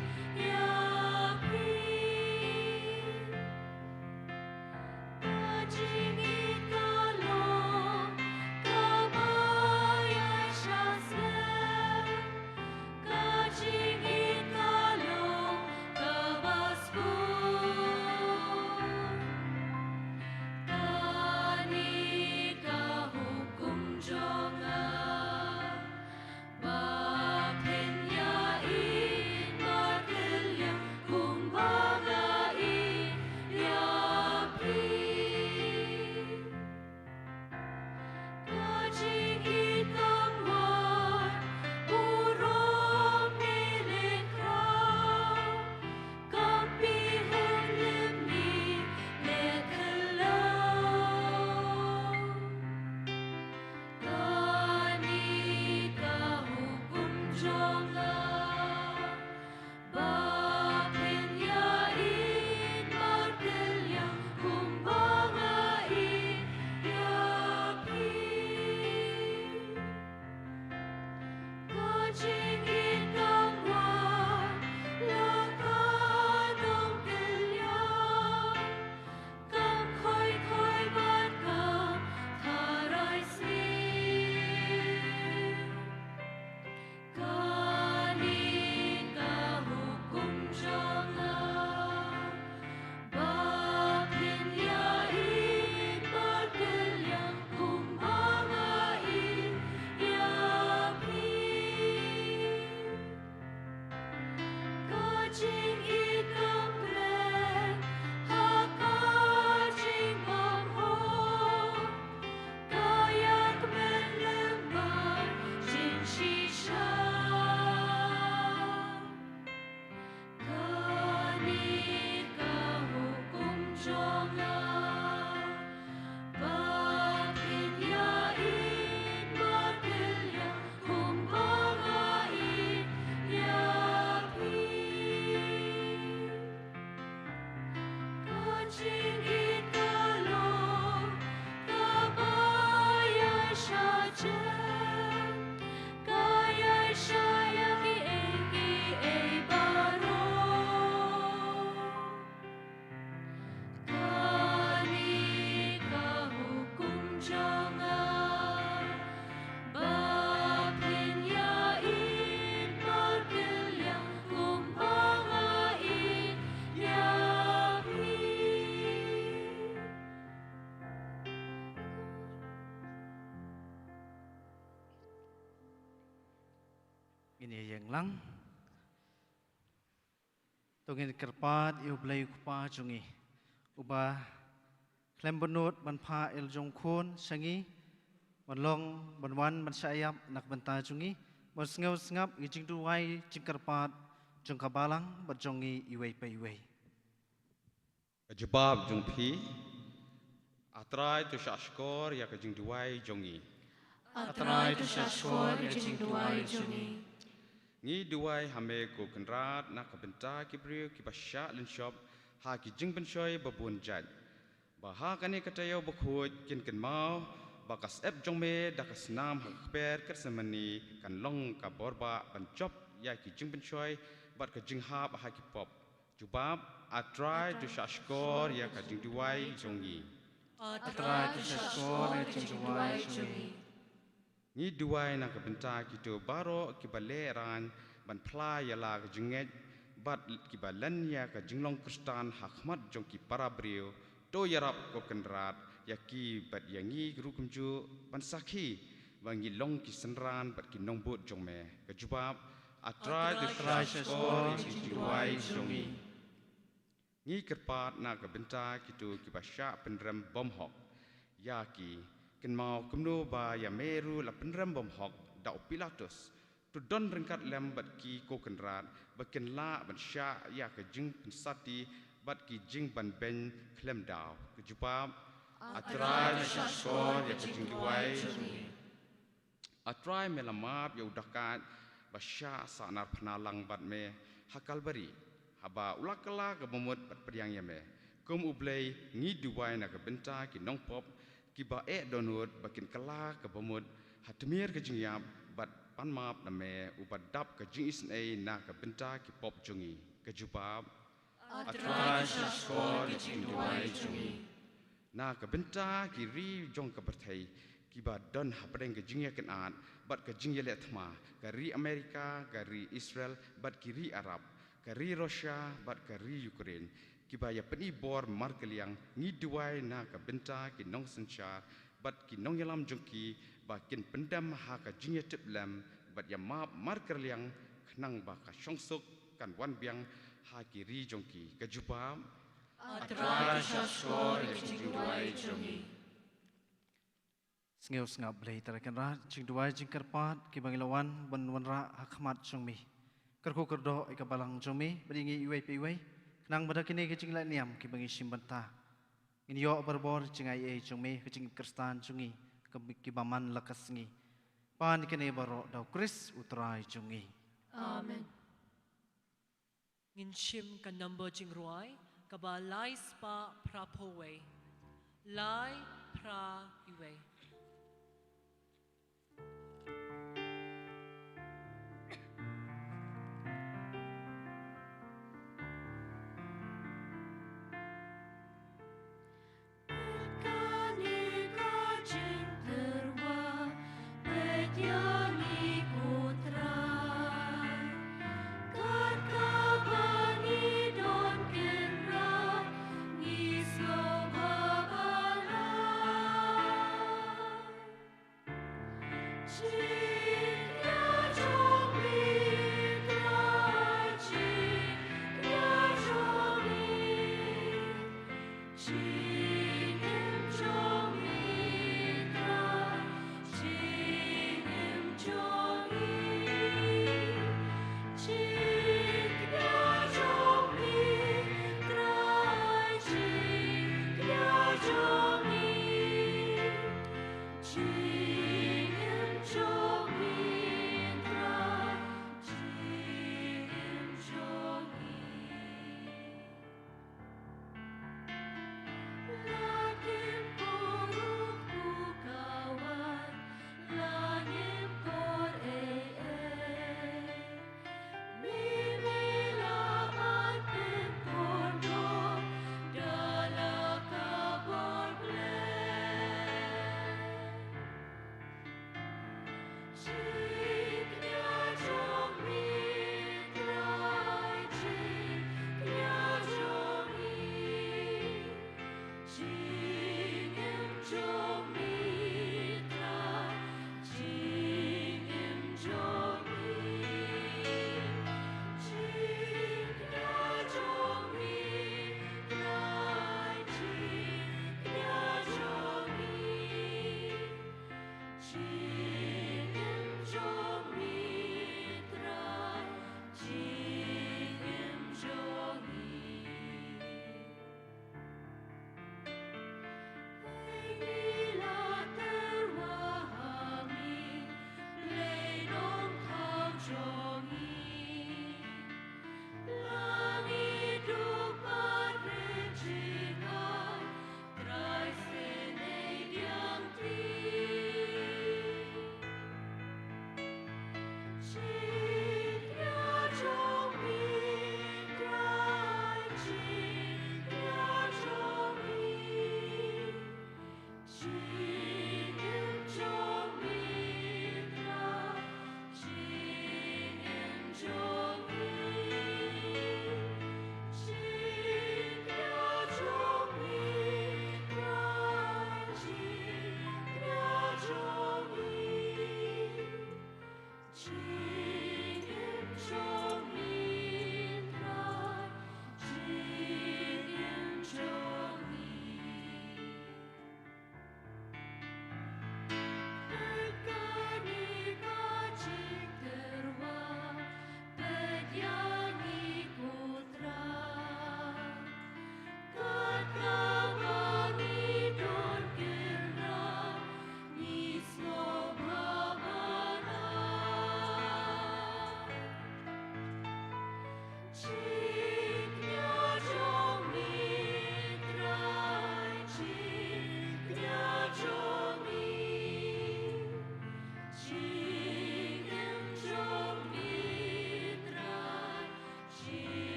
Jingit ka long kaba ïaishah jem, ka ïaishah ïa kiei kiei baroh. Kane ka hukum jong nga, ba phin ïa-ïeit markylliang kumba nga ïeit ïa phi. Ngin ïa ïeng lang. To ngin kyrpad ïa U Blei U Kpa jong ngi, uba khlem bynnud ban phah ïa la jong U Khun sha ngi, ban long, ban wan ban shah ïap na ka bynta jong ngi, ban sngew sngap ïa ki jingduwai jingkyrpad jong ka balang bad jong ngi iwei pa iwei. Ka jubab jong phi. A Trai, to shah shkor ïa ka jingduwai jong ngi. A Trai, to shah shkor ïa ka jingduwai jong ngi. Ngi duwai ha me ko Kynrad na ka bynta ki briew kiba shah lynshop ha ki jingpynshoi ba bun jait, ba ha kane ka taïew bakhuid kin kynmaw ba ka syep jong me da ka snam ha ka kper Gethsemane kan long ka bor ba ban jop ïa ki jingpynshoi bad ka jinghap ha ki pop. Jubab. A Trai, to shah shkor ïa ka jingduwai jong ngi. A Trai, to shah shkor ïa ka jingduwai jong ngi. Ngi duwai na ka bynta kito baroh kiba lehrain ban phla ïa la ka jingngeit bad kiba len ïa ka jinglong Khristan ha khmat jong ki para briew. To ïarap ko Kynrad ïa ki bad ïa ngi ruh kumjuh ban sakhi ba ngi long ki synran bad ki nongbud jong me. Ka jubab. A Trai, to shah shkor ïa ka jingduwai jong ngi. Ngi kyrpad na ka bynta kito kiba shah pynrem bymhok ïa ki. Kynmaw kumno ba ïa me ruh la pynrem bymhok da u Pilatus. To don ryngkat lem bad ki ko Kynrad ba kin lah ban shah ïa ka jingpynsati bad ki jingbanbeiñ khlem daw. Ka jubab. A Trai, to shah shkor ïa ka jingduwai jong ngi. A Trai, me la map ïa u dakaid ba shah sahnarphna lang bad me ha Kalbari, haba u la kylla ka bamut bad pdiang ïa me. Kum U Blei ngi duwai na ka bynta ki nongpop kiba eh dohnud ba kin kylla ka bamut ha tmier ka jingïap bad pan map na me uba dap ka jingisynei na ka bynta ki pop jong ngi. Ka jubab. A Trai, to shah shkor ïa ka jingduwai jong ngi. Na ka bynta ki ri jong ka pyrthei kiba don hapdeng ka jingïakynad bad ka jingïaleh thma, ka ri Amerika, ka ri Israel bad ki ri Arab, ka ri Russia bad ka ri Ukraine, kiba ïa pyni bor markylliang, ngi duwai na ka bynta ki nongsynshar bad ki nongïalam jong ki ba kin pyndem ha ka jingïatiplem bad ïa map markylliang, khnang ba ka shongsuk kan wan biang ha ki ri jong ki. Ka jubab. A Trai, to shah shkor ïa ka jingduwai jong ngi. Sngew sngap Blei Trai Kynrad, jingduwai jingkyrpad kiba ngi la wan ban wanrah ha khmat jong me. Kyrkhu kyrdoh ïa ka balang jong me bad ïa ngi iwei pa iwei, khnang ba da kine ki jingleh niam kiba ngi shim bynta, ngin ïoh barabor jingaiei jong me, ka jingim Khristan jong ngi, ka, kiba man la ka sngi. Pan ïa kine baroh da U Khrist U Trai jong ngi. Amen. Ngin shim ka number jingrwai kaba lai spah phra phew wei. Lai phra wei.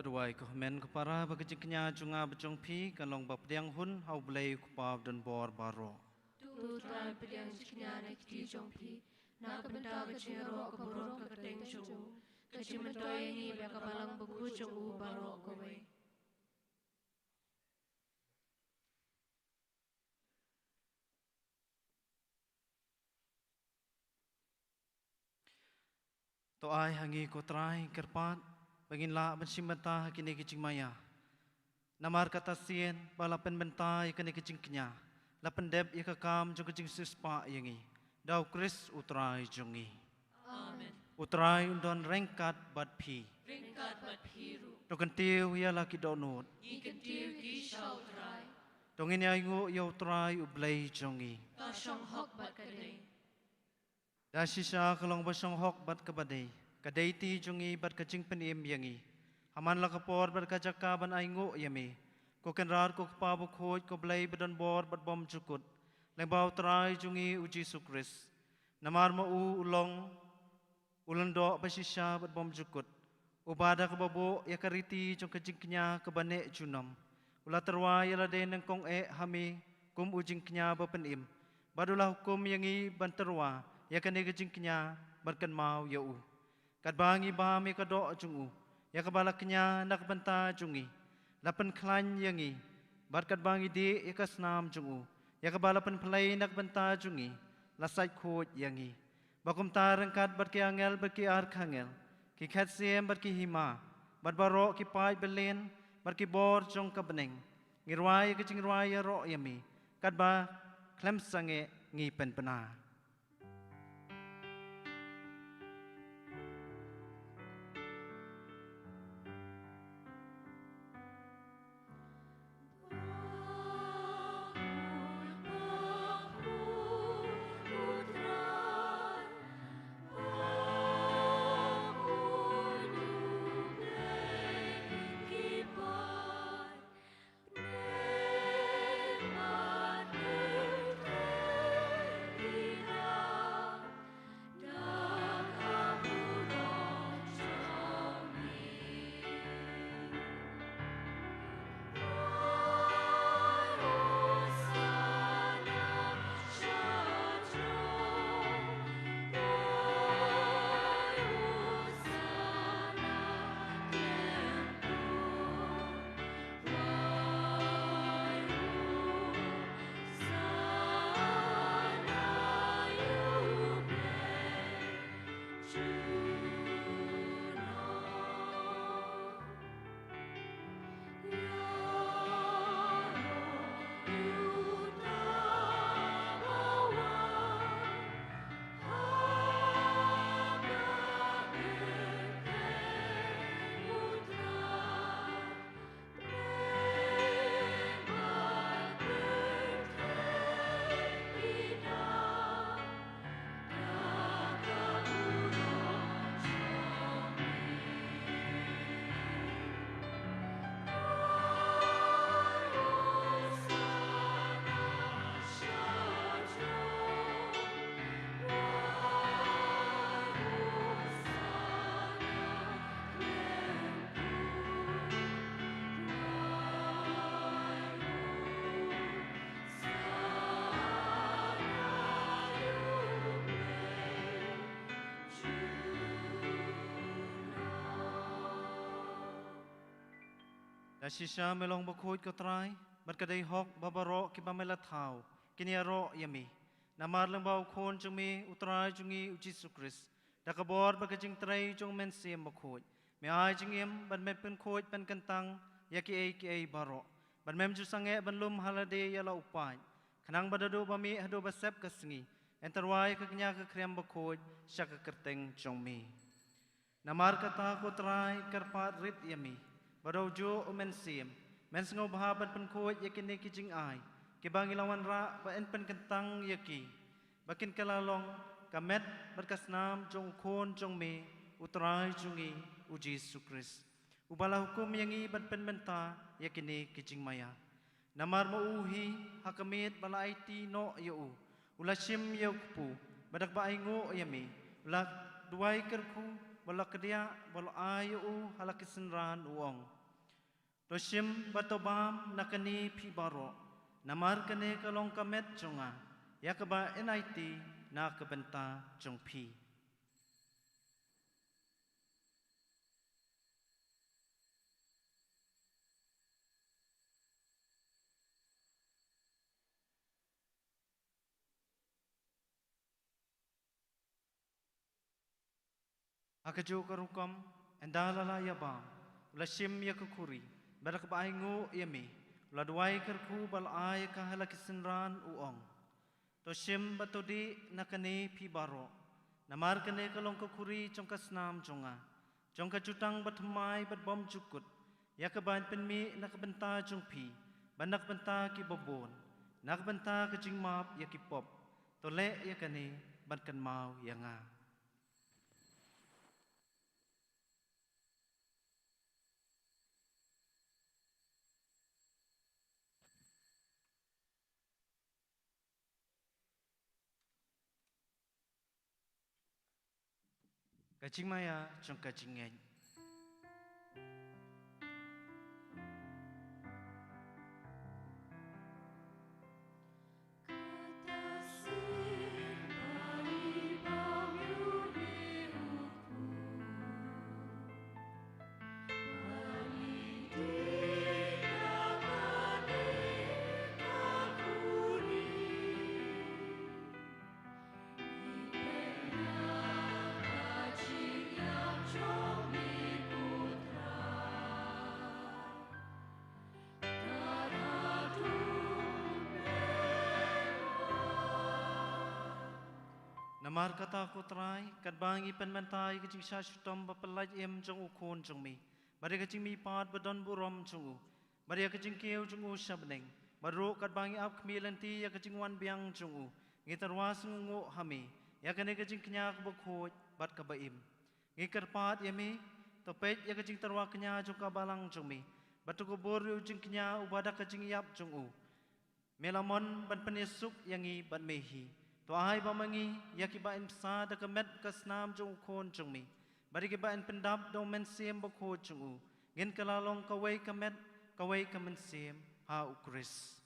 Duwai ko hynmen ko para, ba ka jingkñia jong nga bad jong phi kan long ba pdiang hun ha U Blei U Kpa badonbor baroh. To Trai, pdiang jingkñia na ki kti jong phi, na ka bynta ka jingïaroh ka burom ka kyrteng jong u, ka jingmyntoi ïa ngi bad ka balang bakhuid jong u baroh kawei. To ai ha ngi ko Trai kyrpad, ba ngin lah ban shim bynta ha kine ki jingmaïa. Namar kata sien ba la pynbynta ïa kane ka jingkñia, la pyndep ïa ka kam jong ka jingsiewspah ïa ngi da U Khrist U Trai jong ngi. Amen. U Trai un don ryngkat bad phi. Ryngkat bad phi ruh. To kyntiew ïa la ki dohnud. Ngi kyntiew ki sha U Trai. To ngin ïainguh ïa U Trai U Blei jong ngi. Ka shong hok bad ka dei. Da shisha ka long ba shong hok bad kaba dei, ka dei ti jong ngi bad ka jingpynim ïa ngi. Ha man la ka por bad ka jaka ban ainguh ïa me, ko Kynrad ko Kpa bakhuid, ko Blei badonbor bad bymjukut, lyngba U Trai jong ngi U Jisu Khrist. Namar ma u u long u lyngdoh bashisha bad bymjukut, uba da kaba buh ïa ka riti jong ka jingkñia kaba neh junom, u la tyrwa ïa lade nyngkong eh ha me kum u jingkñia bapynim, bad u la hukum ïa ngi ban tyrwa ïa kane ka jingkñia ban kynmaw ïa u. Katba ngi bam ïa ka doh jong u, ïa kaba la kñia na ka bynta jong ngi, la pynkhlaiñ ïa ngi, bad katba ngi dih ïa ka snam jong u, ïa kaba la pynphlei na ka bynta jong ngi, la sait khuid ïa ngi. Ba kumta ryngkat bad ki angel bad ki archangel, ki khet siem bad ki hima, bad baroh ki paid byllian, bad ki bor jong ka bneng, ngi rwai ïa ka jingrwai ïaroh ïa me, katba khlem sangeh ngi pynbna. Da shisha me long bakhuid ko Trai, bad ka dei hok ba baroh kiba me la thaw kin ïaroh ïa me. Namar lyngba u Khun jong me, u Trai jong ngi u Jisu Khrist, da ka bor bad ka jingtrei jong u Mynsiem Bakhuid, me ai jingim bad me pynkhuid pynkyntang ïa kiei kiei baroh. Bad mem ju sangeh ban lum ha lade ïa la u paid, khnang ba naduh ba mih haduh ba sep ka sngi, yn tyrwa ïa ka kñia ka khriam bakhuid sha ka kyrteng jong me. Namar kata ko Trai, kyrpad rit ïa me, ba da u juh u Mynsiem, men sngewbha ban pynkhuid ïa kine ki jingai kiba ngi la wanrah, ba yn pynkyntang ïa ki, ba kin kylla long ka met bad ka snam jong u Khun jong me, u Trai jong ngi u Jisu Khrist, uba la hukum ïa ngi ban pynbynta ïa kine ki jingmaïa. Namar ma u hi, ha ka miet ba la aiti noh ïa u, u la shim ïa u kpu, bad da kaba ainguh ïa me, u la duwai kyrkhu, bad la kdiah, bad la ai ïa u ha la ki synran, u ong: To shim bad to bam na kane phi baroh, namar kane ka long ka met jong nga, ïa kaba in aiti na ka bynta jong phi. Ha kajuh ka rukom, ynda la lah ïa bam, u la shim ïa ka khuri, bad da kaba ainguh ïa me, u la duwai kyrkhu bad la ai ïa ka ha la ki synran, u ong: To shim bad to dih na kane phi baroh, namar kane ka long ka khuri jong ka snam jong nga, jong ka jutang bathymmai bad bymjukut, ïa kaba in pynmih na ka bynta jong phi bad na ka bynta kiba bun, na ka bynta ka jingmap ïa ki pop. To leh ïa kane ban kynmaw ïa nga. Ka jingmaïa jong ka jingngeit. Namar kata ko Trai, katba ngi pynmynta ïa ka jingshah shitom bapyllait im jong u Khun jong me, bad ïa ka jingmihpat badon burom jong u, bad ïa ka jingkiew jong u sha bneng, bad ruh katba ngi ap khmih lynti ïa ka jingwan biang jong u, ngi tyrwa sngewnguh ha me ïa kane ka jingkñia kaba khuid bad kaba im. Ngi kyrpad ïa me, to peit ïa ka jingtyrwa kñia jong ka balang jong me, bad to kubur ïa u jingkñia uba da ka jingïap jong u me la mon ban pynïasuk ïa ngi bad me hi. To ai ba ma ngi, ïa kiba in bsa da ka met ka snam jong u Khun jong me, bad ïa kiba in pyndap da u Mynsiem Bakhuid jong u, ngin kylla long kawei ka met, kawei ka mynsiem ha u Khrist.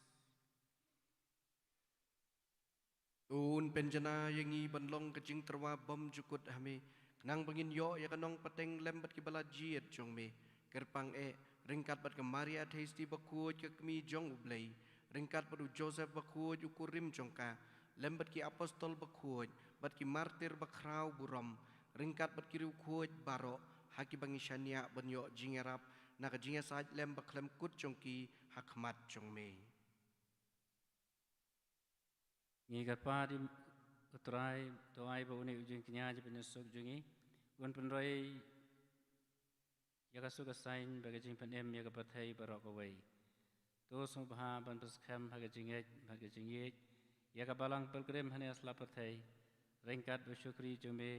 Un pynjanai ïa ngi ban long ka jingtyrwa bymjukut ha me, khnang ba ngin ïoh ïa ka nongpateng lem bad kiba la jied jong me. Kyrpang eh, ryngkat bad ka Maria Theisotti bakhuid ka kmie jong u Blei, ryngkat bad u Joseph bakhuid u kurim jong ka, lem bad ki apostol bakhuid, bad ki martir bakhraw burom, ryngkat bad ki riewkhuid baroh, ha kiba ngi shaniah ban ïoh jingïarap na ka jingïasaid lem bakhlem kut jong ki ha khmat jong me. Ngi kyrpad ïa u Trai, to ai ba une u jingkñia jingpynïasuk jong ngi un pynroi ïa ka suk ka saiñ bad ka jingpynim ïa ka pyrthei baroh kawei. To sngewbha ban pynskhem ha ka jingngeit bad ka jingïeit ïa ka balang pilgrim hangne ha sla pyrthei, ryngkat bad u shakri jong me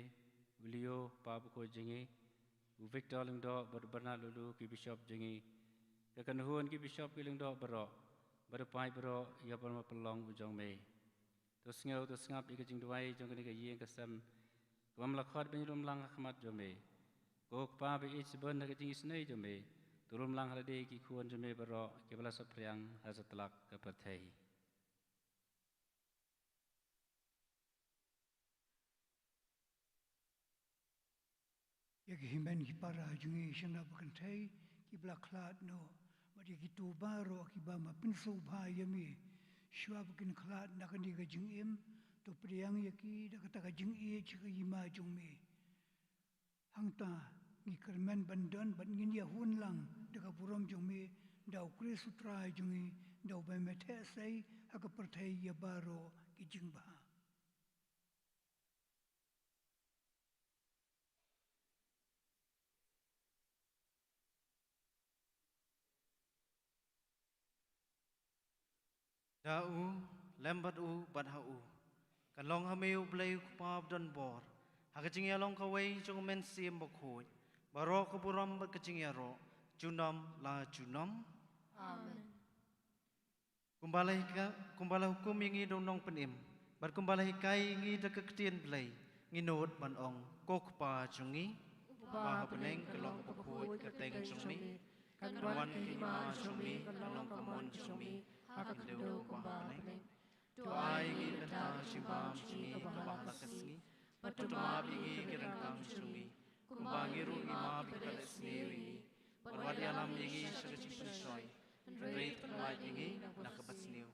u Leo, pa bakhuid jong ngi, u Victor Lyngdoh bad u Bernard Lulu, ki bishop jong ngi, ka kynhun ki bishop ki lyngdoh baroh, bad u paid baroh ïa u ban pynlong u jong me. To sngew, to sngap ïa ka jingduwai jong kane ka ïing ka sem, kaba me la khot ban ïalum lang ha khmat jong me. Ko Kpa ba ïeit shibun, ha ka jingisynei jong me, to lum lang ha lade ki khun jong me baroh kiba la saphriang ha satlak ka pyrthei. Ïa ki hynmen ki para jong ngi shana ba kynthei kiba la khlad noh, bad ïa kito baroh kiba me pynsngewbha ïa me, shuwa ba kin khlad na kane ka jingim, to pdiang ïa ki da kata ka jingïeit sha ka hima jong me. Hangta ngi kyrmen ban don bad ngin ïa hun lang da ka burom jong me, da u Khrist u Trai jong ngi, da uba me theh sei ha ka pyrthei ïa baroh ki jingbha. Da u, lem bad u, bad ha u, kan long ha me U Blei U Kpa badonbor, ha ka jingïalong kawei jong U Mynsiem Bakhuid, baroh ka burom bad ka jingïaroh, junom la junom. Amen. Kumba la hika-, kumba la hukum ïa ngi da u Nongpynim, bad kumba la hikai ïa ngi da ka Ktien Blei, ngin nud ban ong: Ko Kpa jong ngi, uba ha bneng, ka long bakhuid ka kyrteng jong me. Kan wan ka hima jong me, kan long ka mon jong me ha ka khyndew kumba ha bneng. To ai ïa ngi mynta ka jingbam jong ngi kaba ha la ka sngi, bad to map ïa ngi ki ryngkang jong ngi, kumba ngi ruh ngi map ïa ki ba leh sniew ïa ngi. Bad wat ïalam ïa ngi sha ka jingpynshoi, hynrei to pynlait ïa ngi na kaba sniew.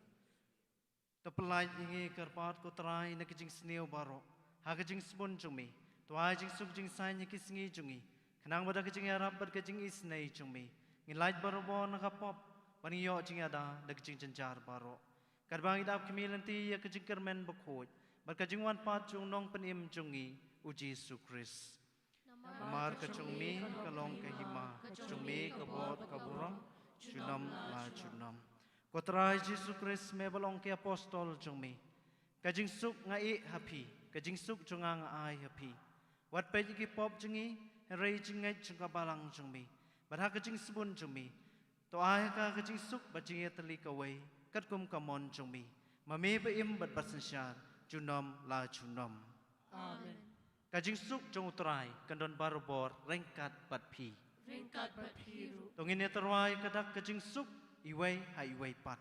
To pynlait ïa ngi kyrpad ko Trai na ka jingsniew baroh ha ka jingsbun jong me. To ai jingsuk jingsaiñ ha ki sngi jong ngi, khnang ba da ka jingïarap bad ka jingisynei jong me, ngin lait barabor na ka pop, bad ngin ïoh jingïada da ka jingjynjar baroh. Katba ngi dap khmih lynti ïa ka jingkyrmen bakhuid bad ka jingwan pat jong u Nongpynim jong ngi, u Jisu Khrist. Namar ka jong me ka long ka hima, ka jong me ka bor ka burom, junom la junom. Ko Trai Jisu Khrist, me ba la ong ki apostol jong me, ka jingsuk nga ai ha phi, ka jingsuk jong nga nga ai ha phi. Wat peit ïa ki pop jong ngi, hynrei ïa ka jingngeit jong ka balang jong me. Bad ha ka jingsbun jong me, to ai ha ka ka jingsuk bad jingïatylli kawei, katkum ka mon jong me, ma me ba im bad ba synshar, junom la junom. Amen. Ka jingsuk jong u Trai kan don barabor ryngkat bad phi. Ryngkat bad phi ruh. To ngin ïa tyrwa ïa ka dak ka jingsuk iwei ha iwei pat.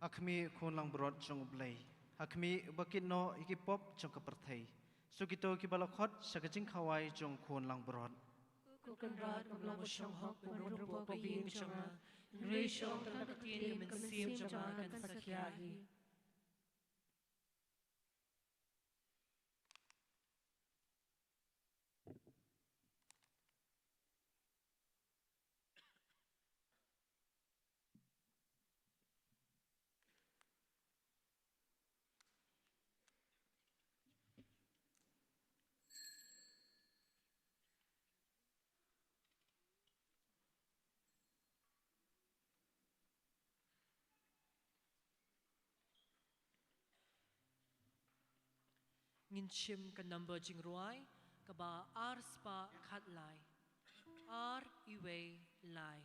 Ha khmih, Khun Langbrot jong U Blei. Ha khmih, ba kit noh ïa ki pop jong ka pyrthei. Suk kito kiba la khot sha ka jingkhawai jong Khun Langbrot. Ko Kynrad, kam long ba shong hok ban rung hapoh ka ïing jong nga, hynrei shong tang da ka ktien ka mynsiem jong nga kan sa khiah hi. Ngin shim ka number jingrwai kaba ar spah khatlai. Ar iwei lai.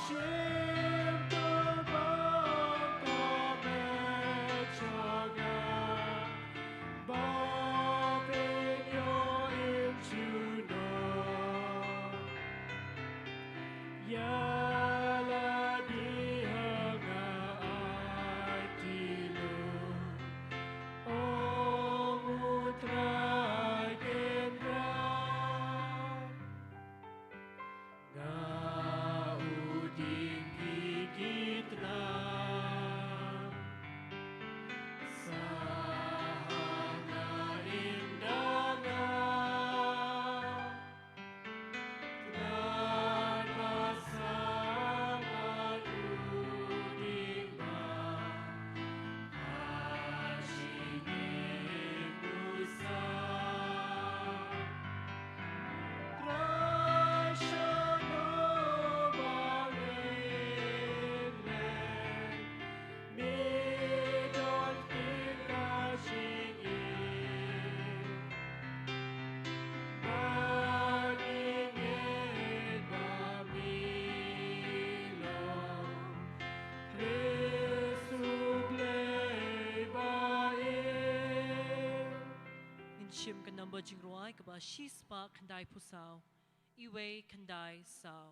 Shim to ba ka met jong nga, ba pynïoh im junom. Ïa lade ha nga, ai tylli, ong U Trai Kynrad. Nga u ding ki tnat, sa ha nga, ynda nga tnat, ba sa nga u ding ba ha jingim u sa. Trai, shano ba ngin leit, me don kyrpad jingim. Ba ngi ngeit ba me long Khrist U Blei ba im. Ngin shim ka number jingrwai kaba shispah khyndaiphew saw. Iwei khyndai saw.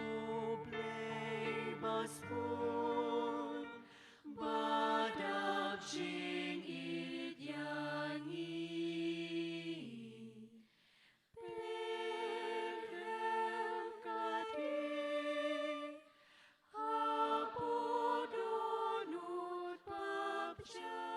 U Blei ba sbun, ba dap jingïeit ïa ngi. Pynrem kati hapoh dohnud bapjah.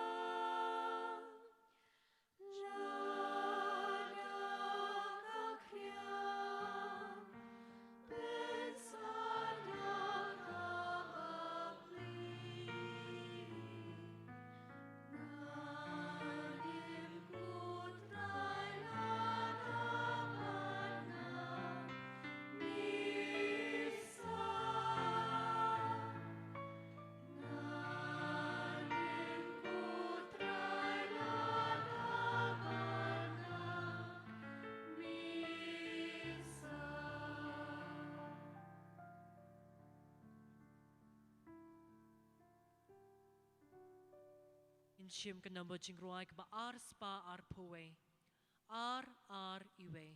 Ngin shim ka number jingrwai kaba ar spah arphew wei. Ar ar wei.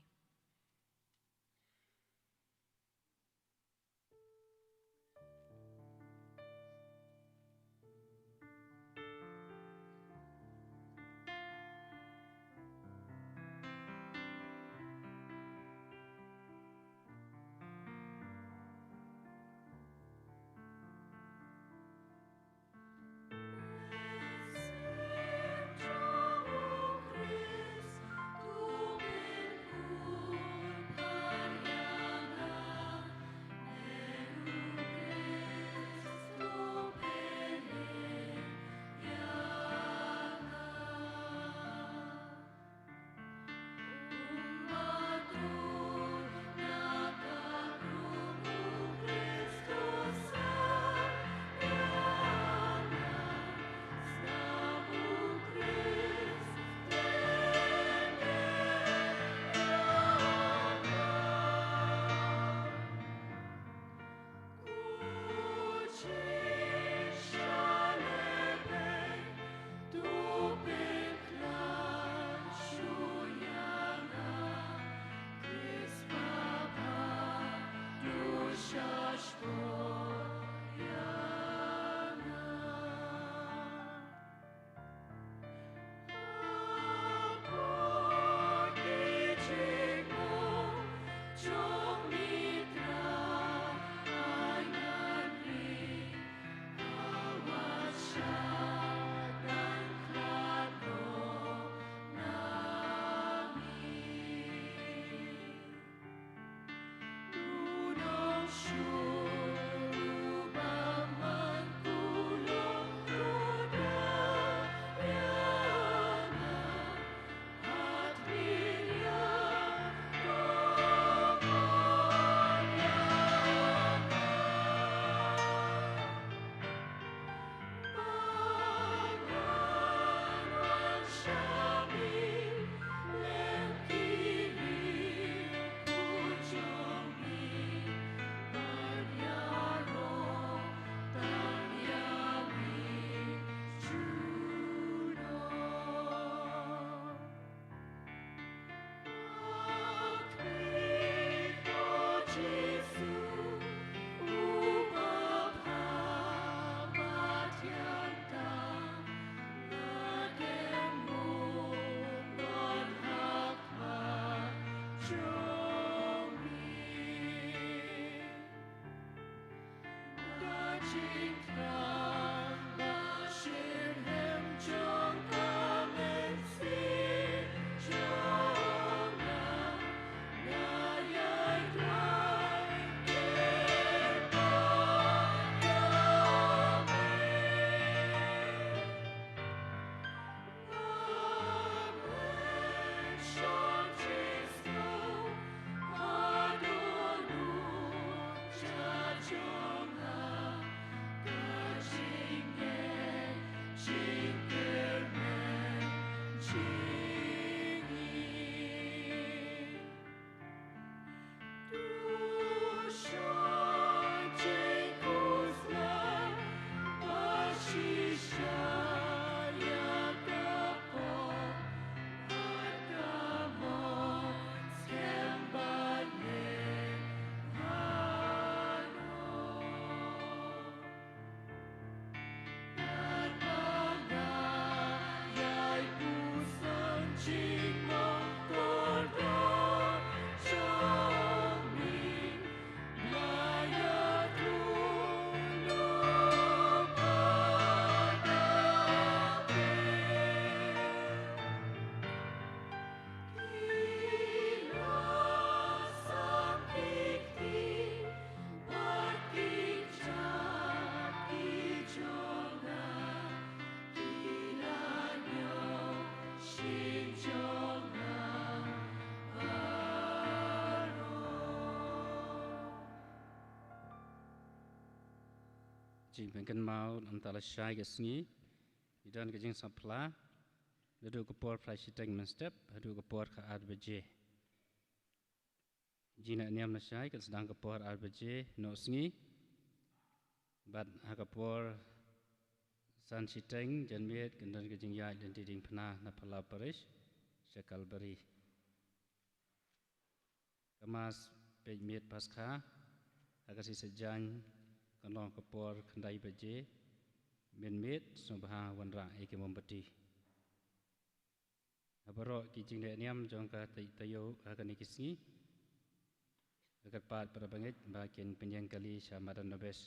Jingpynkynmaw, namar lashai ka sngi ngi don ka jingsaphla naduh ka por phra shiteng mynstep haduh ka por ka ar baje. Jingleh niam lashai kan sdang ka por ar baje noh sngi, bad ha ka por san shiteng janmiet kan don ka jingïaid lynti diengphna na Phyllaw Parish sha Kalbari. Ka Mass peit miet Paskha ha ka sngi Saitjaiñ kan long ka por khyndai baje mynmiet, sngewbha wanrah ïa ki mombati. Ha baroh ki jingleh niam jong ka tai-, taïew ha kane ka sngi, ka kyrpad para bangeit ba kin pynïeng kali sha madan Nobes.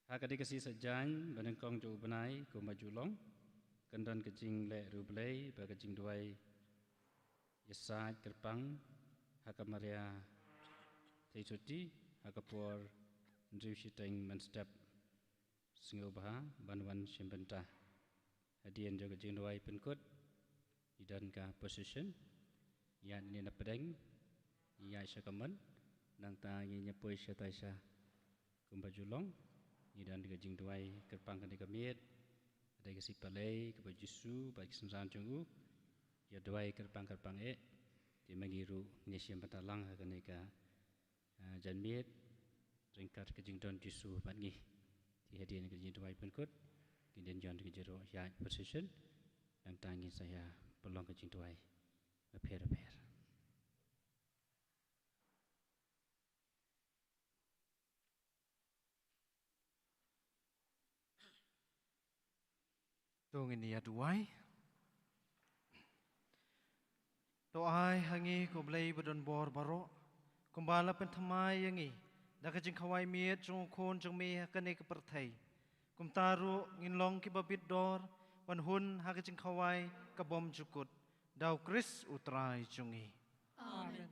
Ha kane ka sngi Saitjaiñ ba nyngkong jong u bnai, kumba ju long, kan don ka jingleh riewblei bad ka jingduwai ïasaid kyrpang ha ka Maria Theisotti ha ka por hynriew shiteng mynstep. Sngewbha ban wan shim bynta. Hadien jong ka jingduwai pynkut, ngi don ka procession, ïaid na pdeng, ïaid sha ka mon, nangta ngin ïa poi shatai sha. Kumba ju long, ngi don ka jingduwai kyrpang kane ka miet, ka dei ka sngi Palei kaba Jisu bad ki synran jong u ïa duwai kyrpang kyrpang eh. Te ma ngi ruh ngin ïa shim bynta lang ha kane ka, ah, janmiet ryngkat ka jingdon Jisu bad ngi. Te hadien ka jingduwai pynkut, ngin ïa don ka jingïaroh ïaid procession, nangta ngin sa ïa pynlong ka jingduwai bapher bapher. To ngin ïa duwai. To ai ha ngi, ko Blei ba don bor baroh, kumba la pynthymmai ïa ngi da ka jingkhawai miet jong u Khun jong me ha kane ka pyrthei. Kumta ruh ngin long kiba bit dor ban hun ha ka jingkhawai ka bymjukut, da u Khrist u Trai jong ngi. Amen.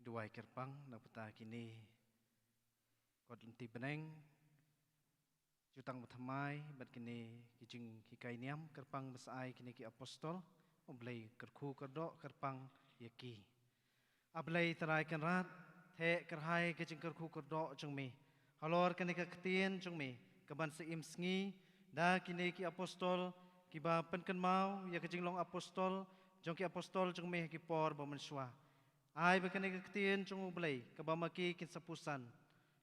Duwai kyrpang na ka bynta kine kot lynti bneng, jutang ba thymmai bad kine ki jinghikai niam kyrpang ba sa ai kine ki apostol. U Blei kyrkhu kyrdoh kyrpang ïa ki. A Blei Trai Kynrad, theh kyrhai ka jingkyrkhu kyrdoh jong me halor kane ka ktien jong me kaban sa im sngi da kine ki apostol kiba pynkynmaw ïa ka jinglong apostol jong ki apostol jong me ha ki por ba mynshuwa. Ai ba kane ka ktien jong U Blei kaba ma ki kin sa pyrshang,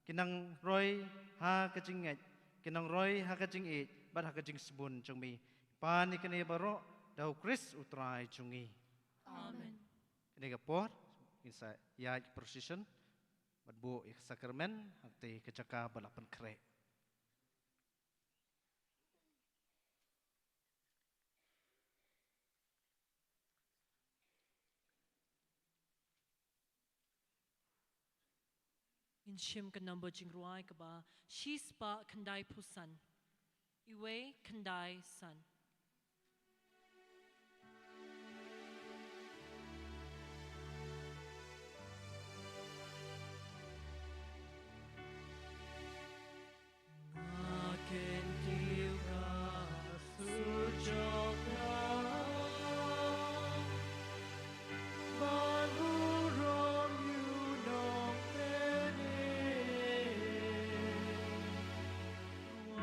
kin nang roi ha ka jingngeit, kin nang roi ha ka jingïeit bad ha ka jingsbun jong me. Pan ïa kane baroh da U Khrist U Trai jong ngi. Amen. Kane ka por ngin sa ïaid procession bad buh ïa ka sakramen ha kata ka jaka ba la pynkhreh. Ngin shim ka nombor jingrwai kaba shispah khyndaiphew san. Iwei khyndaiphew san. Nga kyntiew ka sur jong ka, ban burom ïa u nongpynim.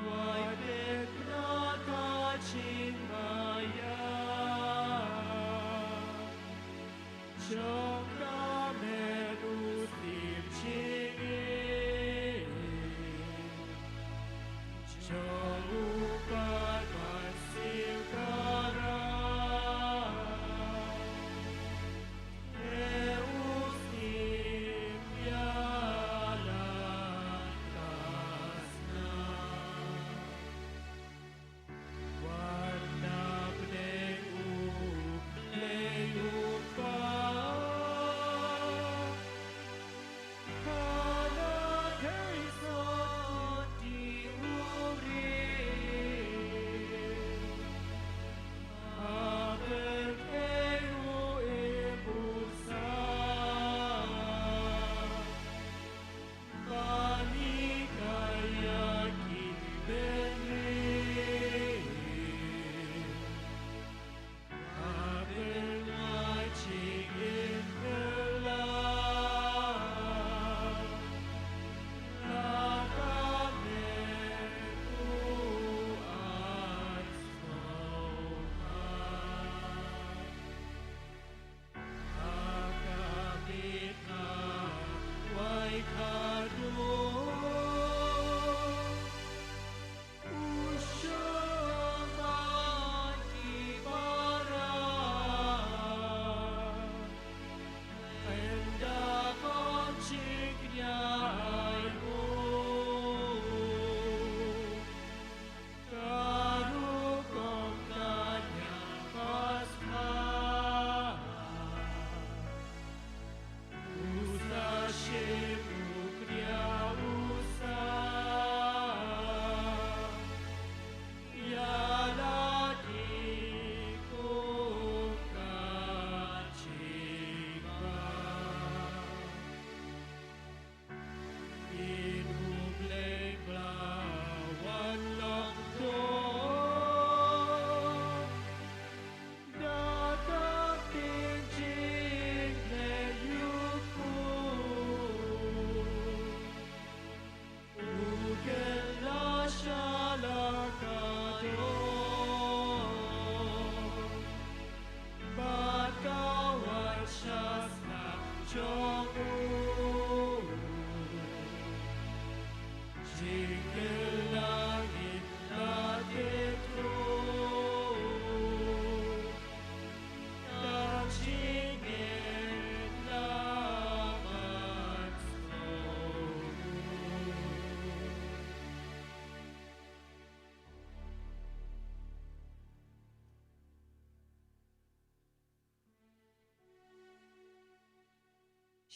Wai peit na ka jingmaïa jong ka met u sim jingim jong u pat ban siew ka rai. Te u sim ïa la ka snam. Wat na pdeng U Blei U Kpa.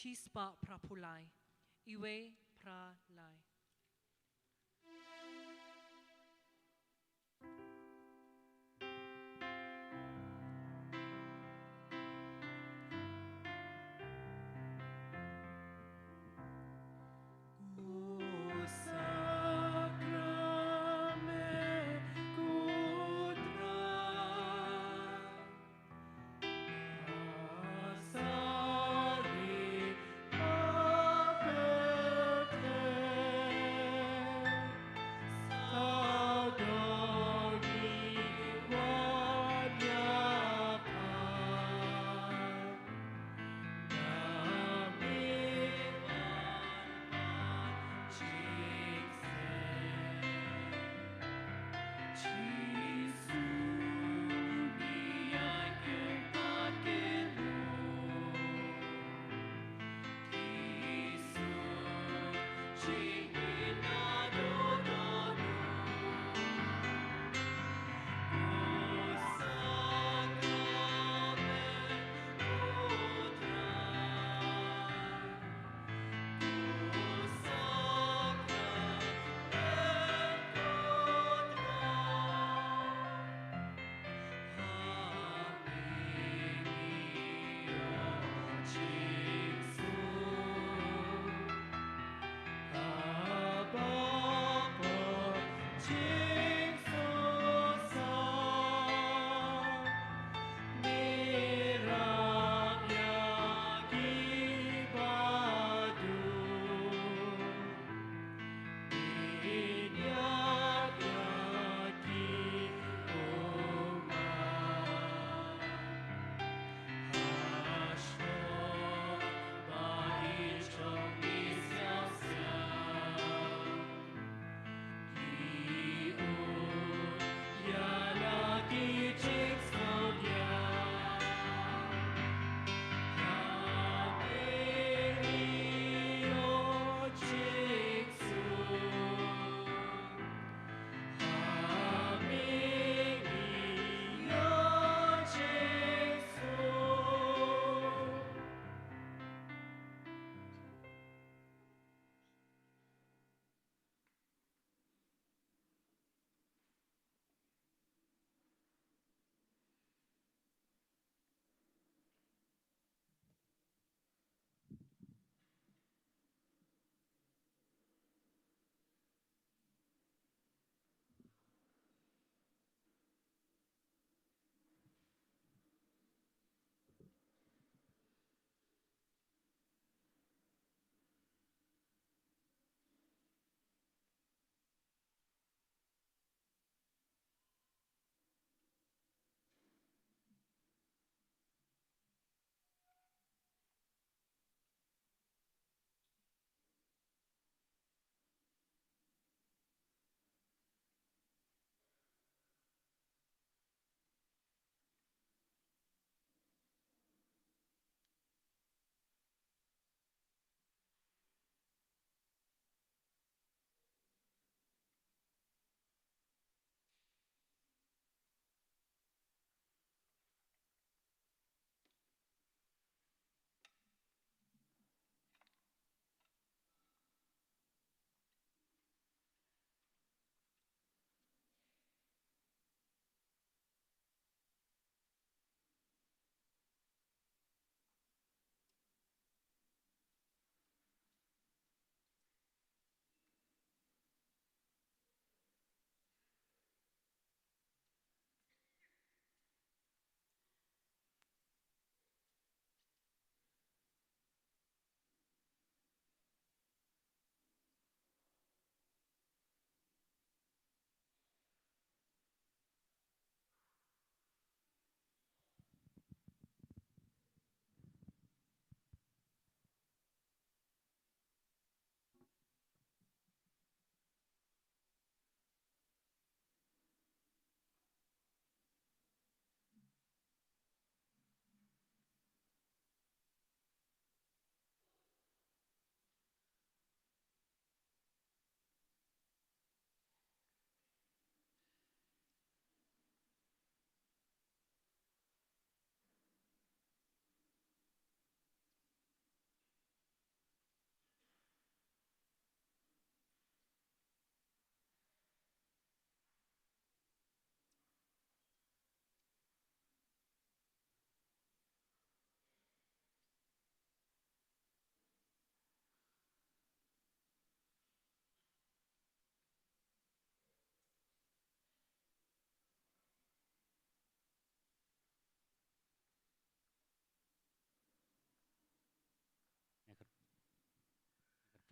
Shispah phraphew lai. Iwei phra lai.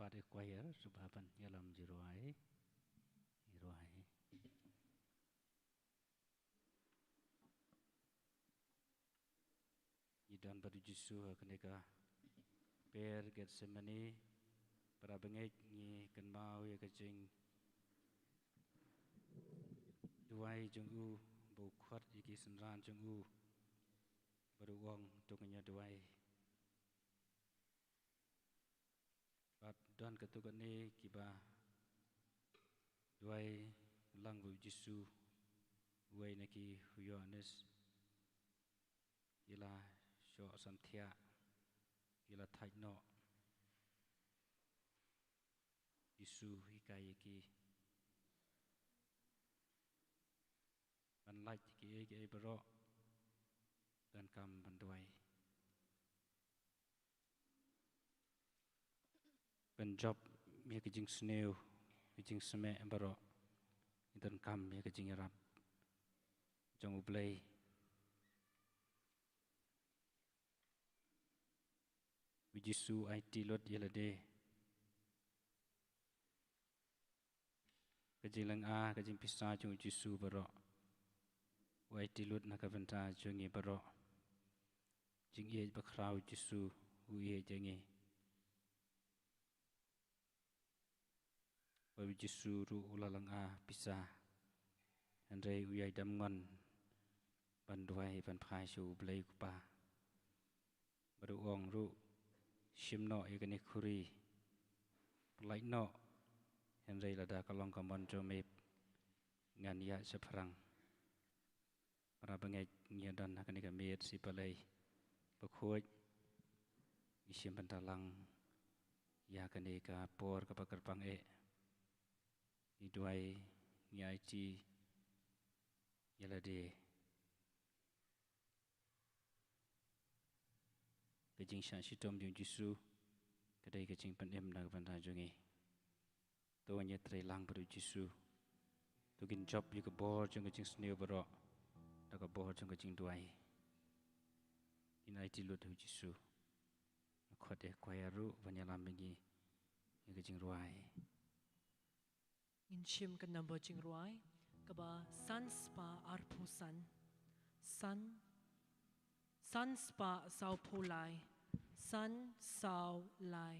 Pat i choir, sngewbha ban ïalam jingrwai. Jingrwai. Ngi don bad u Jisu ha kane ka per Gethsemane, para bangeit ngi kynmaw ïa ka jingduwai jong u, ba u khot ïa ki synran jong u, bad u ong to ngin ïa duwai. Bad don katto katne kiba duwai lang bad u Jisu, uwei na ki u Ïoannis, ki la shoh samthiah, ki la thait noh. Jisu hikai ïa ki ban lait kiei kiei baroh, donkam ban duwai. Ban jop ïa ka jingsniew, ka jingsmeh baroh, ngi donkam ïa ka jingïarap jong U Blei. U Jisu aiti lut ïa lade. Ka jinglynga, ka jingpisa jong u Jisu baroh, u aiti lut na ka bynta jong ngi baroh. Jingïeit bakhraw u Jisu u ïeit ïa ngi. Bad u Jisu ruh u la lynga pisa, hynrei u ïai dam ngon ban duwai ban phai sha U Blei U Kpa. Bad u ong ruh, shim noh ïa kane ka khuri, pyllait noh, hynrei lada ka long ka mon jong me, ngan ïaid shaphrang. Para bangeit, ngi ïa don ha kane ka miet Shi Palei Bakhuid, ngi shim bynta lang ïa kane ka por kaba kyrpang eh. Ngi duwai, ngi aiti ïa lade. Ka jingshah shitom jong u Jisu ka dei ka jingpynim na ka bynta jong ngi. To ngin ïatrei lang bad u Jisu. To ngin jop ïa ka bor jong ka jingsniew baroh da ka bor jong ka jingduwai. Ngin aiti lut ha u Jisu. Nga khot ïa ka choir ruh ban ïalam bad ngi ïa ka jingrwai. Ngin shim ka number jingrwai kaba san spah arphew san. San, san spah sawphew lai. San saw lai.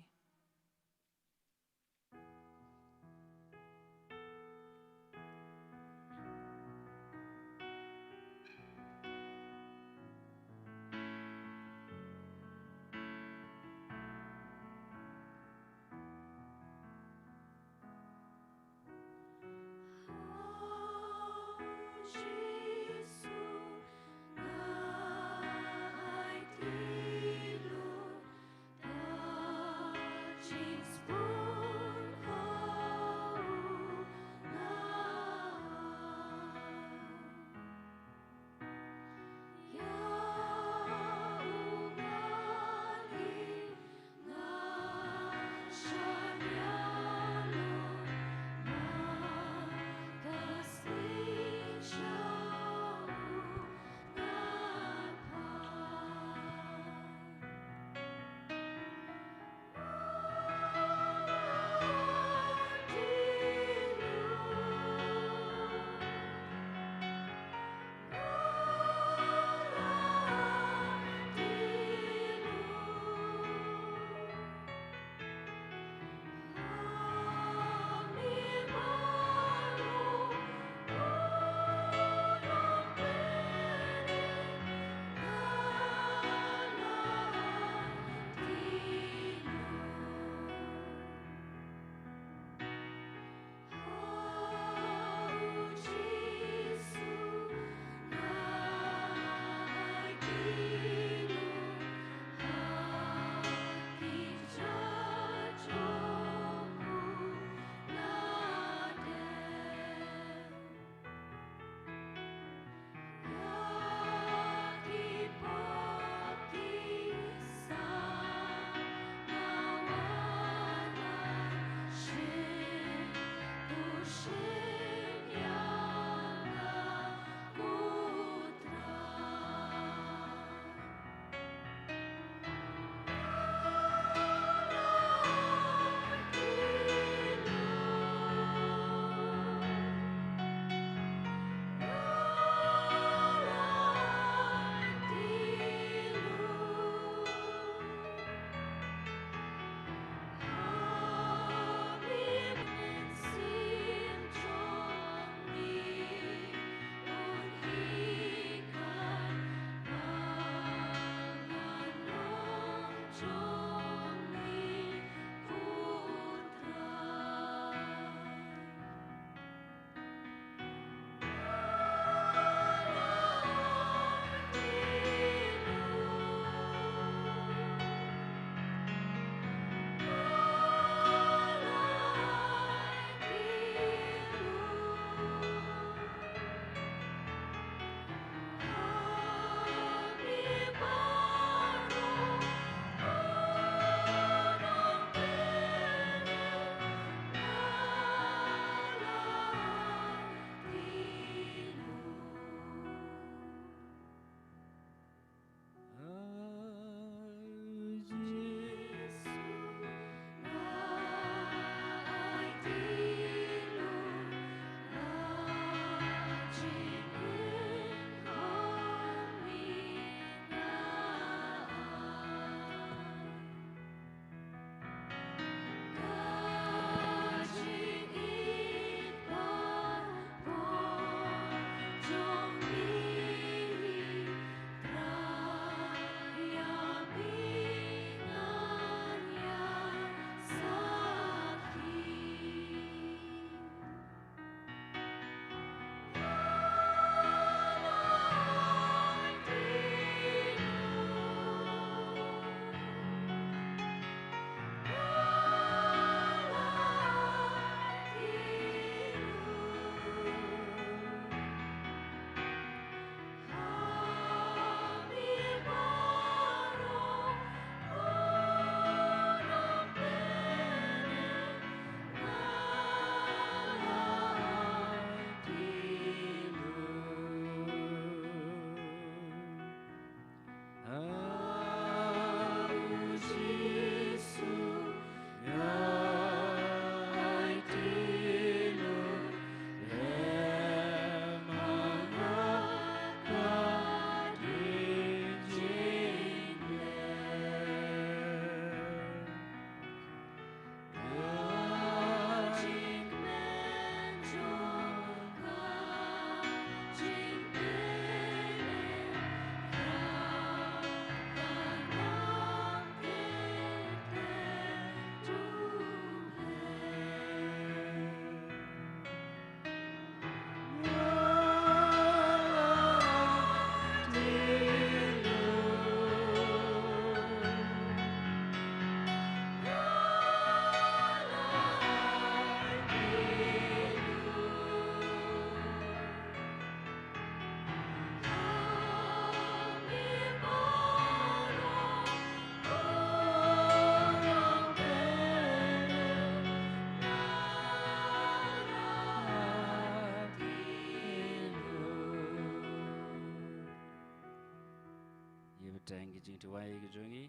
Tang ki jingduwai ki jong ngi.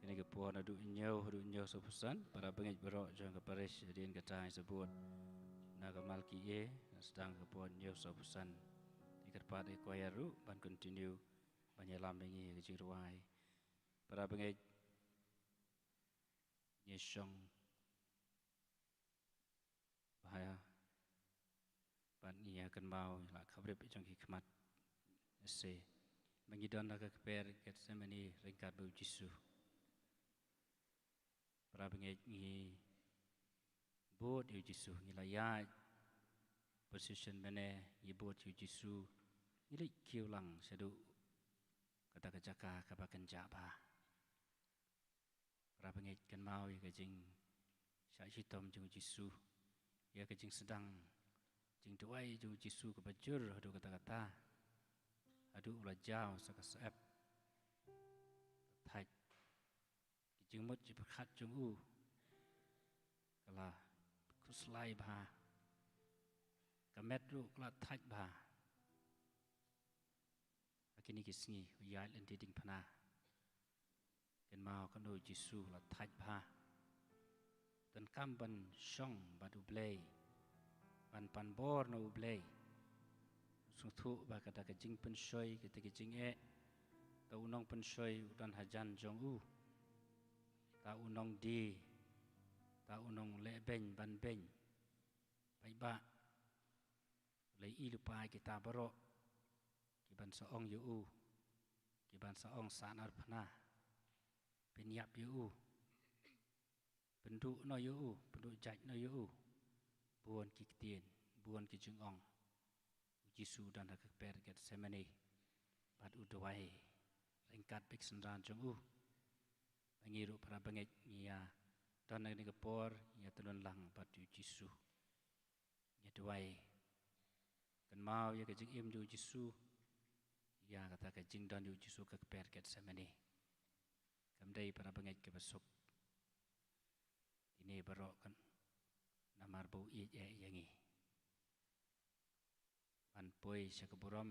Kane ka por naduh hynñiew haduh hynñiew sawphew san, para bangeit baroh jong ka parish hadien kata ngi sa bud na ka Malki A, sdang ka por hynñiew sawphew san. Ngi kyrpad ïa i choir ruh ban continue ban ïalam ïa ngi ka jingduwai. Para bangeit, ngi shong bha ïa, bad ngi ïa kynmaw ïa la ka khapbrip jong ki khmat. Ïa se, ma ngi don ha ka kper Gethsemane ryngkat bad u Jisu. Para bangeit, ngi bud ïa u Jisu, ngi la ïaid position mane, ngi bud ïa u Jisu, ngi leit kiew lang shaduh kata ka jaka kaba kynjah bha. Para bangeit, kynmaw ïa ka jingshah shitom jong u Jisu, ïa ka jingsdang jingduwai jong u Jisu kaba jur haduh katta katta, haduh u la jaw sa ka syep. Thait, ki jingmut jingpyrkhat jong u ka la khuslai bha, ka met ruh ka la thait bha. Ha kine ki sngi u ïaid lynti diengphna. Kynmaw kumno u Jisu u la thait bha, donkam ban shong bad u Blei, ban pan bor na u Blei. Sngewthuh ba kata ka jingpynshoi, kata ka jingeh, ta u nongpynshoi u don hajan jong u, ta u nongdie, ta u nongleh beiñ ban beiñ. Paidbah, u la ïohi lypa ïa kita baroh ki ban sa ong ïa u, ki ban sa ong sahnarphna, pynïap ïa u, pynduh noh ïa u, pynduh jait noh ïa u. Bun ki ktien, bun ki jingong. U Jisu u don ha ka kper Gethsemane bad u duwai ryngkat bad ki synran jong u. Ma ngi ruh para bangeit, ngi ïa don ha kane ka por, ngi ïa tylluan lang bad u Jisu. Ngi duwai, kynmaw ïa ka jingim jong u Jisu, ïa kata ka jingdon jong u Jisu ha ka kper Gethsemane. Kam dei para bangeit kaba suk kine baroh kan, namar ba u ïeit eh ïa ngi. Ban poi sha ka burom,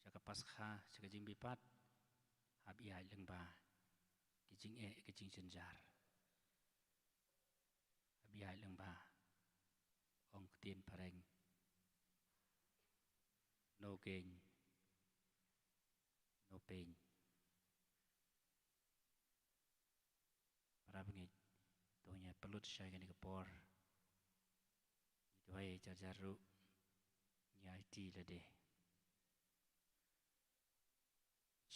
sha ka Paskha, sha ka jingbipat, hap ïaid lyngba ki jingeh, ki jingjynjar. Hap ïaid lyngba, ong ktien phareng, no gain, no pain. Para bangeit, to ngin ïa pynlut shai kane ka por. Ngi duwai jar jar ruh, ngi aiti lade.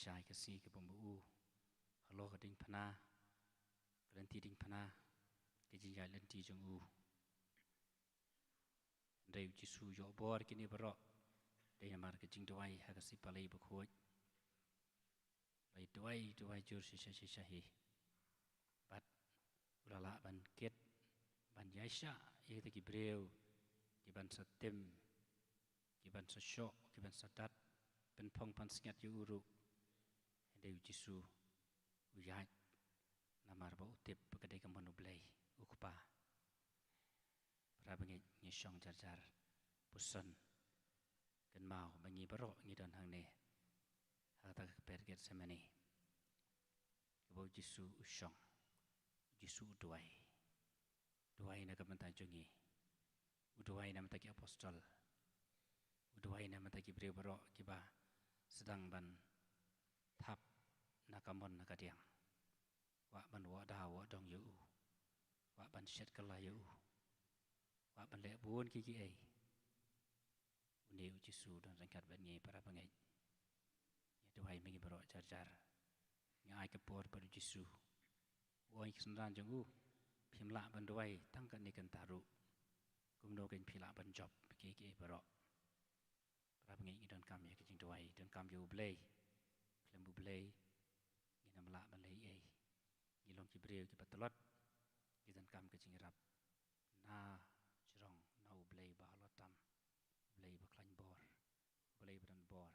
Shai ka sngi kaba ma u, halor ka diengphna, ka lynti diengphna, ka jingïaid lynti jong u. Hynrei u Jisu u ïoh bor kine baroh, dei namar ka jingduwai ha ka Sngi Palei Bakhuid. U la duwai, duwai jur shisha shisha hi. Bad u la lah ban kit, ban ïaishah ïa kita ki briew, ki ban sa tim, ki ban sa shoh, ki ban sa dat, pynphong pansngiat ïa u ruh. Hynrei u Jisu u ïaid, namar ba u tip ba ka dei ka mon u Blei, u Kpa. Para bangeit, ngi shong jar jar, puson. Kynmaw ba ngi baroh ngi don hangne, ha kata ka kper Gethsemane, kaba u Jisu u shong, u Jisu u duwai. Duwai na ka bynta jong ngi. U duwai na ka bynta ki apostol. U duwai na ka bynta ki briew baroh kiba sdang ban thap na ka mon na ka diang. Kwah ban wad, wad dong ïa u. Kwah ban shet kylla ïa u. Kwah ban leh bun kiei kiei. Une u Jisu u don ryngkat bad ngi, para bangeit. Ngi duwai ma ngi baroh jar jar. Ngi ai ka por bad u Jisu. U ong ïa ki synran jong u, phim lah ban duwai tang kane kynta ruh, kumno kein phi lah ban jop kiei kiei baroh. Para bangeit, ngi donkam ïa ka jingduwai, donkam ïa u Blei. Khlem u Blei ngin ym lah ban leh ei ei. Ngi long ki briew kiba tlot, ngi donkam ka jingïarap na jrong, na u Blei ba halor tam, u Blei ba khlaiñ bor, u Blei ba don bor.